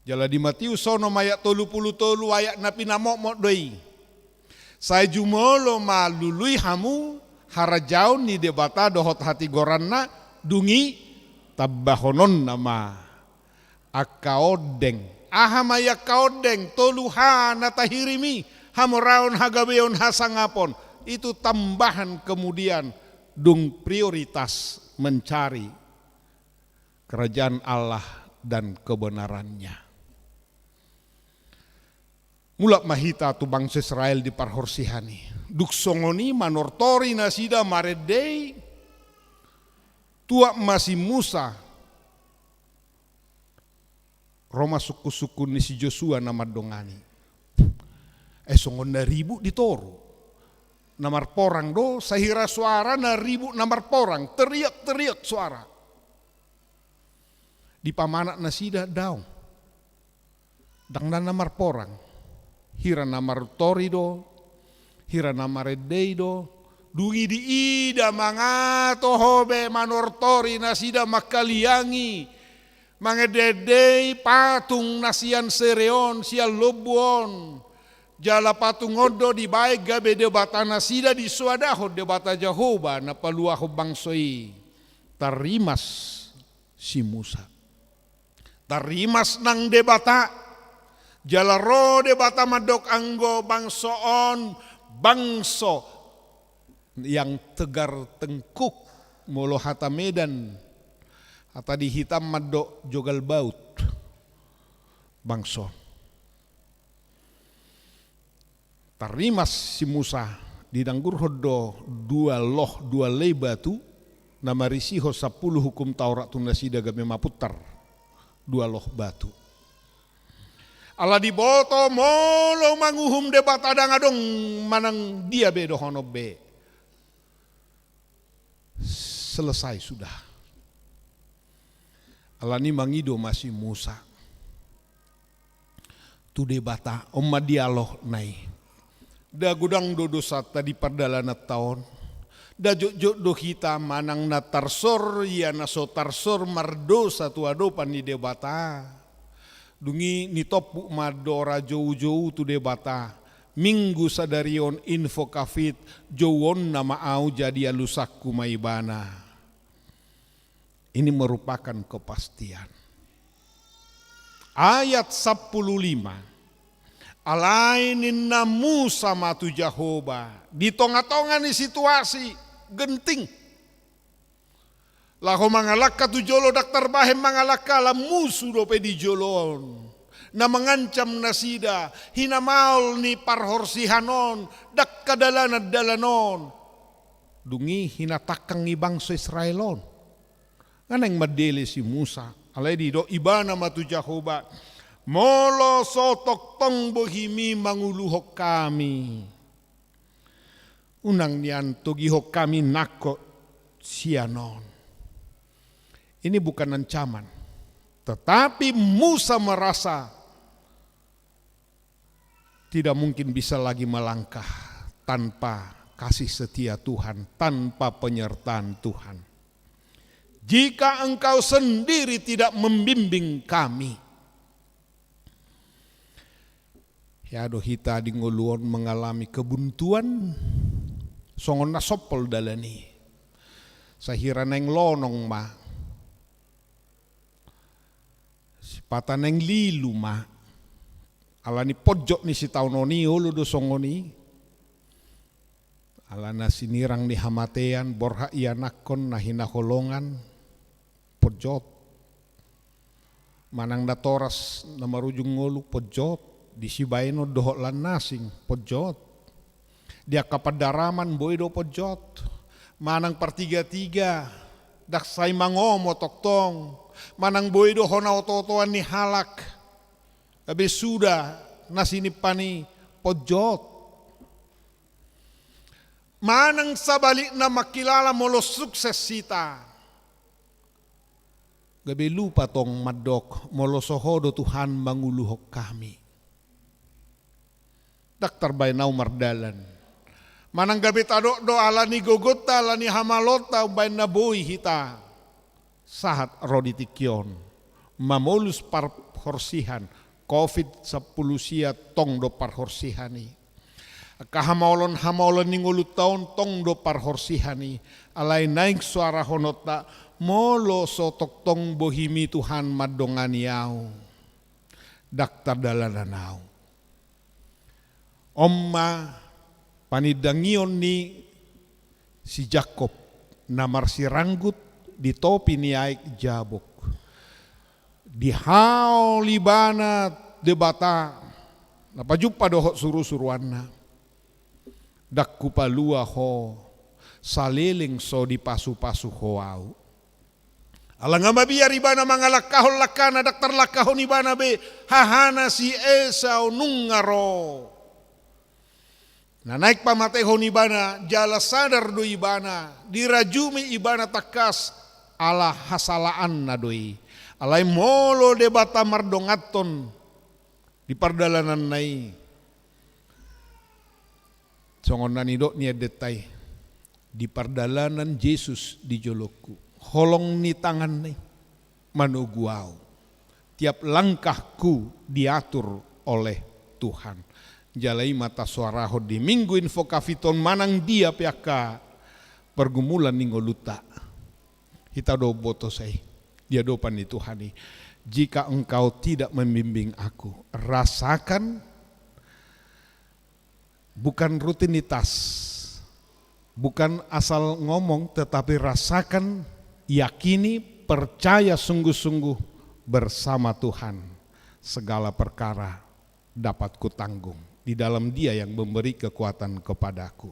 Jala di Matius onom ayat tolu pulu tolu, ayat na pinamotmot do i. Sai jumolo ma lului hamu harajaon ni Debata dohot hatigoranna, dung i tambahononna ma angka ondeng. Aha ma i angka ondeng? Tolu H na tahirim i, hamoraon, hagabeon, hasangapon. Itu tambahan kemudian, dung prioritas mencari kerajaan Allah dan kebenarannya. Mulak ma hita tu bangso Israel di parhorsihan i. Dung songon i manortori nasida marende i, tuat ma si Musa, ro ma sungkun-sungkun ni si Josua na mandongani. Eh, songon na ribut di toru. Na marporang do, sahira suara na ribut na marporang, teriak-teriak suara. Dipamanat nasida, daong. Ndang na marporang. Hira na martori do, hira na marende i do. Dung i diida mangato ho be manortori nasida mangkaliangi, mangendendei patung na sian sere on, sian lombu on. Jala patung on do dibaen gabe debata nasida, disoadahon Debata Jahowa na paluahon bangso i. Tarrimas si Musa. Tarrimas nang Debata, jala ro Debata mandok, anggo bangso on, bangso yang tegar tengkuk, molo hata Medan, hata di hita mandok jogal baut, bangso on. Tarrimas si Musa, didanggurhon do dua loh, dua lei batu, na marisihon sampulu hukum Taurat tu nasida, gabe mapuntar dua loh batu. Ala diboto, molo manguhum Debata ndang adong manang dia be dohonon be. Selesai sudah. Alani mangido ma si Musa tu Debata, on ma dialogna i. Nda godang do dosanta di pardalananta on. Nda jotjot do hita manang na tarsor, ia na so tarsor mardosa tu adopan ni Debata. Dung i nitompuk ma andora joujou tu Debata. Minggu sadari on, Info Covid, jouonna ma au, jadi alusanku ma ibana. Ini merupakan kepastian. Ayat sampulu lima. Alai ninna Musa ma tu Jahowa, di tongatonga ni situasi genting. Laho mangalangka tu jolo, ndang tarbahen mangalangka, ala musu dope di jolo on. Na mangancam nasida, hinamaol ni parhorsihan on, ndang hadalanan dalan on. Dung i hinatangkang ni bangso Israel on. Nga naeng mandele si Musa, alai didok ibana ma tu Jahowa, molo so tongtong bohimi manguluhon hami, unang nian togihon hami nangkok sian on. Ini bukan ancaman, tetapi Musa merasa tidak mungkin bisa lagi melangkah tanpa kasih setia Tuhan, tanpa penyertaan Tuhan. Jika Engkau sendiri tidak membimbing kami. Hea do hita di ngolu on mengalami kebuntuan, songon na sompol dalan i. Sahira naeng lonong ma, sipata naeng lilu ma, ala ni ponjot ni sitaonon i olo do songon i. Ala na sinirang ni hamatean, borhat ianakhon na hinaholongan, ponjot. Manang natoras na marujung ngolu, ponjot. Disi baenon dohot lan na asing, ponjot. Di angka pandaraman boi do ponjot. Manang partigatiga, ndang sai mangomo tongtong. Manang boi do hona oto-otoan ni halak. Gabe suda na sinimpan i, ponjot. Manang sabalikna, mangkilala molo sukses hita, gabe lupa tong mandok molo so Ho do Tuhan manguluhon hami. Ndang tarbaen au mardalan. Manang gabe tadok do ala ni gogonta, ala ni hamaloonta umbaen na boi hita sahat ro di tingki on, mamolus parhorsihan. Covid sampulu sia tong do parhorsihan i. Angka hamaolon-hamaolon ni ngolunta on tong do parhorsihan i. Alai naeng soarahononta, molo so tongtong bohimi Tuhan mandongani au, ndang tardalanan au. On ma panindangion ni si Jakkob na marsiranggut di topi ni aek Jabok. Dihaol ibana Debata, na pajumpa dohot suru-suruanna. Ndang hupalua ho, saleleng so dipasu-pasu ho au. Ala nga mabiar ibana mangalangkahon langkana, ndang tarlangkahon ibana be hahana si Esau nunga ro. Na naeng pamatehon ibana, jala sadar do ibana, dirajumi ibana tangkas, ala hasalaanna do i. Alai molo Debata mardonganhon di pardalananna i, songon na nidok ni endenta i, di pardalanan Jesus di jolongku, holong ni tanganna i manogu au. Tiap langkahku diatur oleh Tuhan. Jala i ma tasoarahon di Minggu Invocaviton manang dia pe angka pergumulan ni ngolunta. Hita do boto sai di adopan ni Tuhan i. Jika Engkau tidak membimbing aku, rasakan, bukan rutinitas, bukan asal ngomong, tetapi rasakan, yakini, percaya sungguh-sungguh, bersama Tuhan segala perkara dapat kutanggung di dalam Dia yang memberi kekuatan kepadaku.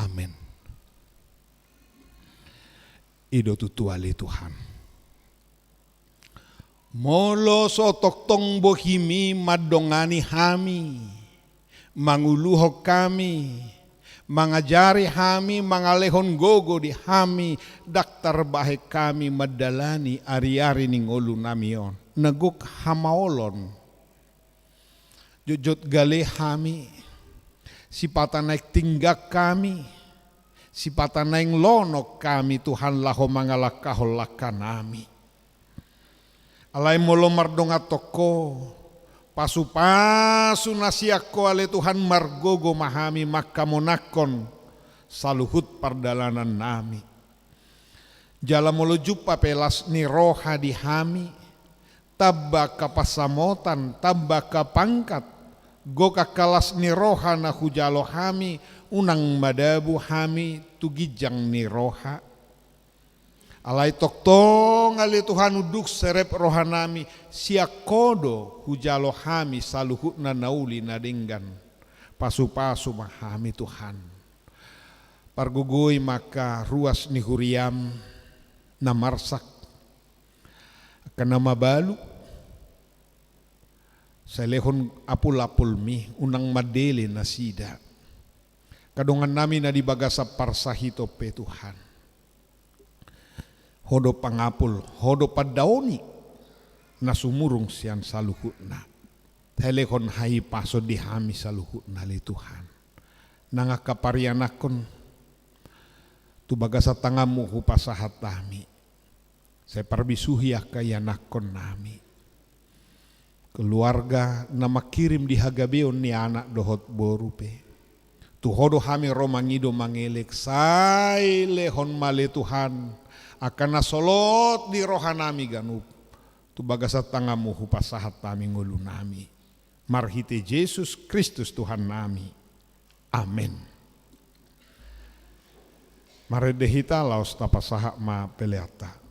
Amin. I do tutu ale Tuhan. Molo so tongtong bohimi mandongani hami, manguluhon hami, mangajari hami, mangalehon gogo di hami, ndang tarbahen hami mandalani ari-ari ni ngolunami on. Na gok hamaolon. Jotjot gale hami, sipata naeng tinggang hami, sipata naeng lonong hami Tuhan laho mangalangkahon langkanami. Alai molo mardongan tong Ho, pasu-pasu na sian Ho ale Tuhan margogo ma hami manghamonangkon saluhut pardalanannami. Jala molo jumpa pe las ni roha di hami, tamba angka pansamotan, tamba angka pangkat, gok angka las ni roha na hujalo hami, unang madabu hami tu ginjang ni roha. Alai tongtong ale Tuhan unduk serep rohanami, sian Ho do hujalo hami saluhutna na uli na denggan. Pasu-pasu ma hami Tuhan. Pargogoi ma angka ruas ni huriam na marsak, angka na mabalu, sai lehon apul-apulmi, unang mandele nasida. Angka dongannami na di bagasan parsahiton pe Tuhan. Ho do pangapul, Ho do pandaoni na sumurung sian saluhutna. Sai lehon hahipason di hami saluhutna ale Tuhan. Nang angka parianakhon tu bagasan tanganmu hupasahat hami. Sai parbisuhi angka ianakhonnami. Keluarga na mangkirim di hagabeon ni anak dohot boru pe. Tu Ho do hami ro mangido mangelek, sai lehon ma ale Tuhan angka na solot di rohanami ganup. Tu bagasan tanganMu hupasahat hami ngolunami. Marhite Jesus Kristus Tuhannami. Amen. Marende hita laos tapasahat ma peleanta.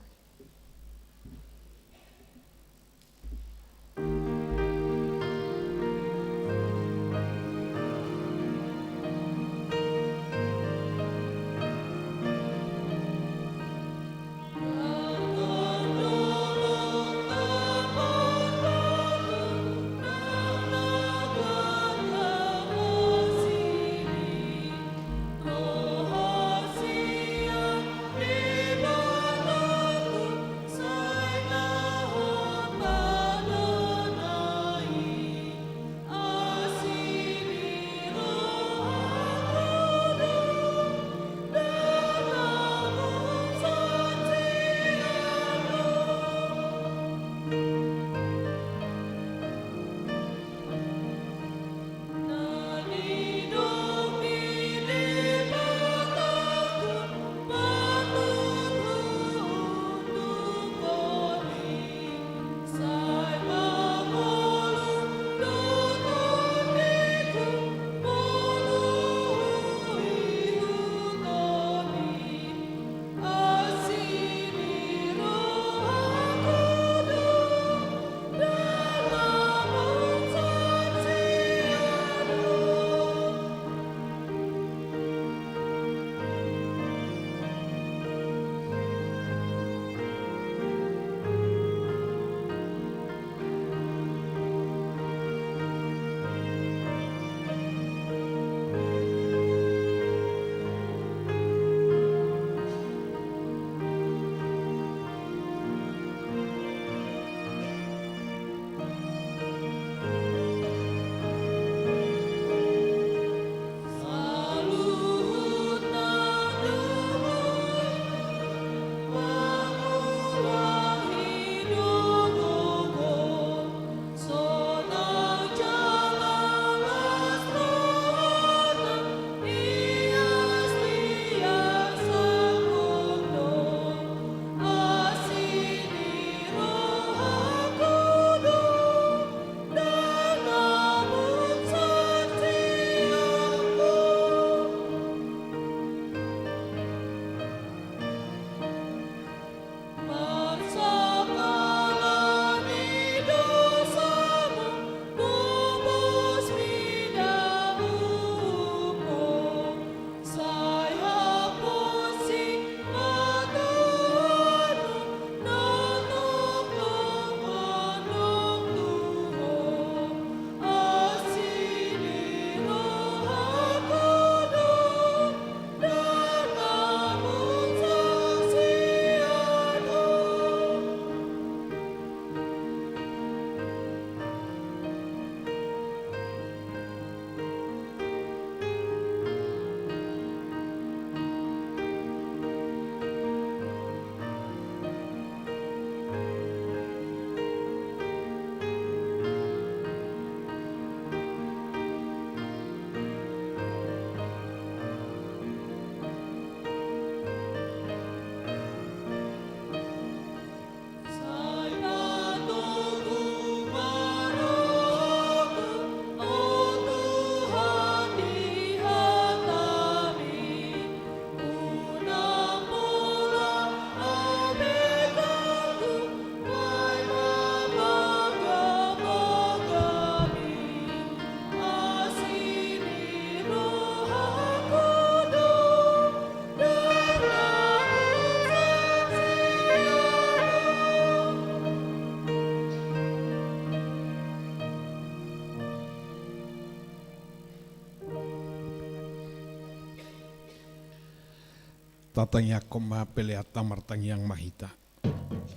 Tatangiangkon ma peleanta, martangiang ma hita.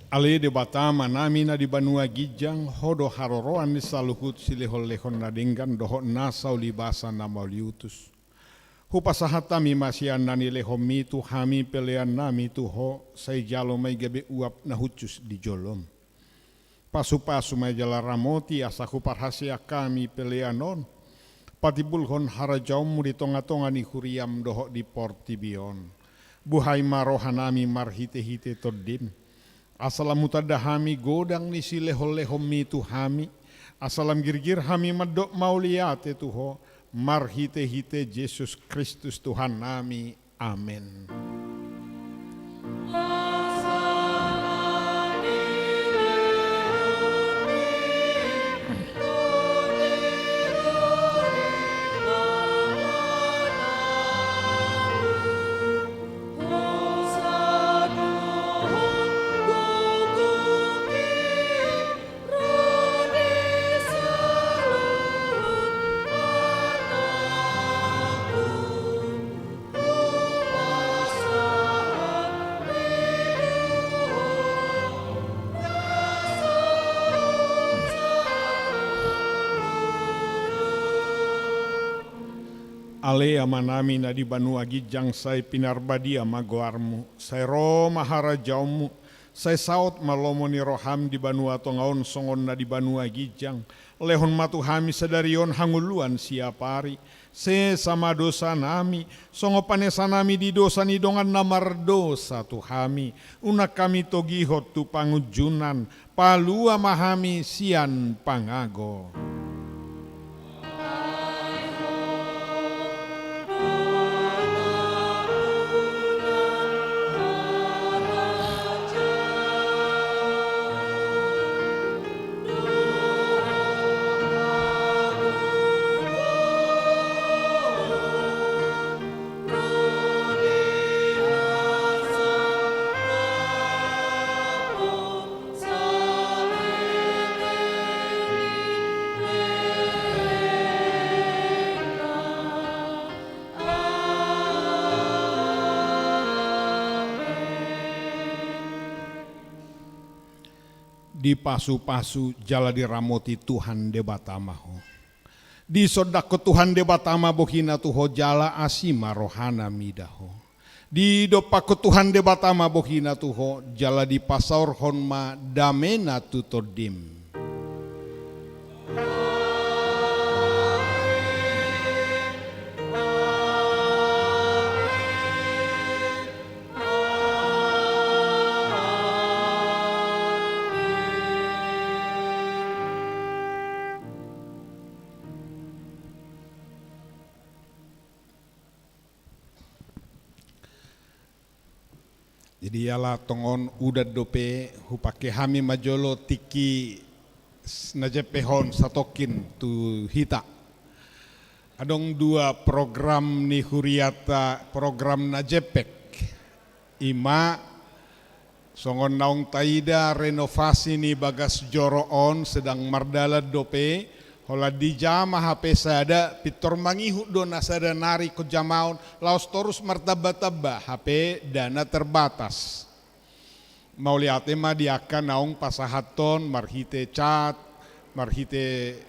Ale Debata Amanami na di banua ginjang, Ho do haroroan ni saluhut silehonlehon na denggan dohot nasa ulibasa na mauliutus. Hupasahat hami ma sian na nilehonMi tu hami peleannami tu Ho, sai jalo ma i gabe uap na hushus di joloM. Pasupasu ma i jala ramoti asa huparhaseang hami pelean on patimbulhon harajaonmu di tongatonga ni huriam dohot di portibi on. Buhai ma rohanami marhitehite Tondim, asa lam hutanda hami godang ni silehonlehonmi tu hami, asa lam girgir hami mandok mauliate tu Ho, marhitehite Jesus Kristus Tuhannami. Amen. Ale Amanami na di banua ginjang, sai pinarbadia ma goarmu, sai ro ma harajaonmu, sai saut ma lomo ni roham di banua tonga on songon na di banua ginjang. Lehon ma tu hami sadari on hangoluan siapari. Sesa ma dosanami, songon panesanami di dosa ni dongan na mardosa tu hami. Unang hami togihon tu pangunjunan, palua ma hami sian pangago. Dipasupasu jala diramoti Tuhan Debata ma ho. Disondangkon Tuhan Debata ma bohina tu ho jala asi ma rohana mida ho. Didompakkon Tuhan Debata ma bohina tu ho jala dipasaorhon ma damena tu tondim. Jadi ala tongon udan dope, hupangke hami ma jolo tingki s-, na jempek on satongkin tu hita. Adong dua program ni huriata, program na jempek. Ima songon naung taida, renovasi ni bagas joro on sedang mardalan dope, holan dijama hape sada, pintor mangihut do na sada nari ingkon jamaon, laos torus martamba-tamba, hape dana terbatas. Mauliate ma di angka naung pasahathon marhite cat, marhite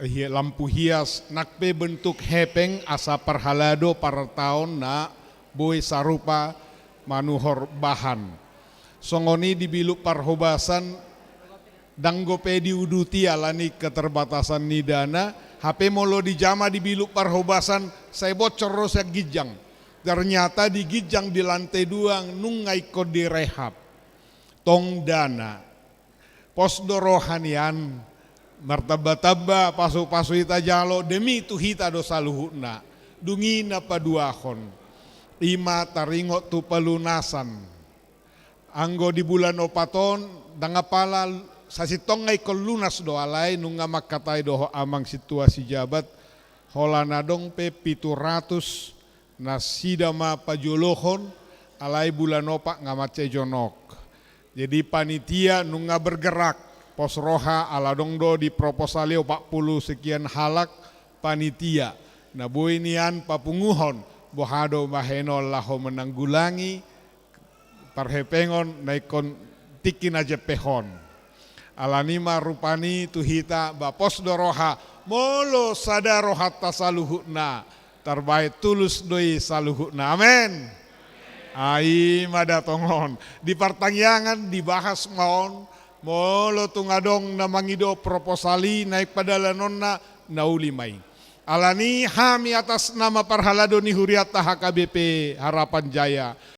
hi-, lampu hias, nang pe bentuk hepeng asa parhalado partaon na boi sarupa manuhor bahan. Songon i di Bilut Parhobasan, ndang dope diuduti ala ni keterbatasan ni dana, hape molo dijama di Bilut Parhobasan, sai bocor do sian ginjang. Ternyata di ginjang di lantai dua nunga ingkon direhab. Tong dana. Pos do roha nian, martamba-tamba pasu-pasu i tajalo, demi tu hita do saluhutna. Dung i na paduahon. Ima taringot tu palunasan. Anggo di bulan opat on, ndang apala sasintongna ingkon lunas do, alai nunga mangkatai dohot amang sintua sijabat, holan adong pe pitu ratus nasida ma pajolohon, alai bulan opat nga mansai jonok. Jadi panitia nunga bergerak, pos roha, ala adong do di proposal i opat pulu sekian halak panitia. Na boi nian papunguhon, boha do bahenon laho menanggulangi parhepengon na ingkon tingki na jempek on. Ala ni i ma rupani tu hita, ba pos do roha, molo sada rohanta saluhutna, tarbahen tulus do i saluhutna. Amen. Ai ma da tongon. Di partangiangan dibahas ma on, Molo tung adong na mangido proposal i, naeng padalanonna, na uli ma i. Alani hami atas nama parhalado ni hurianta H K B P Harapan Jaya,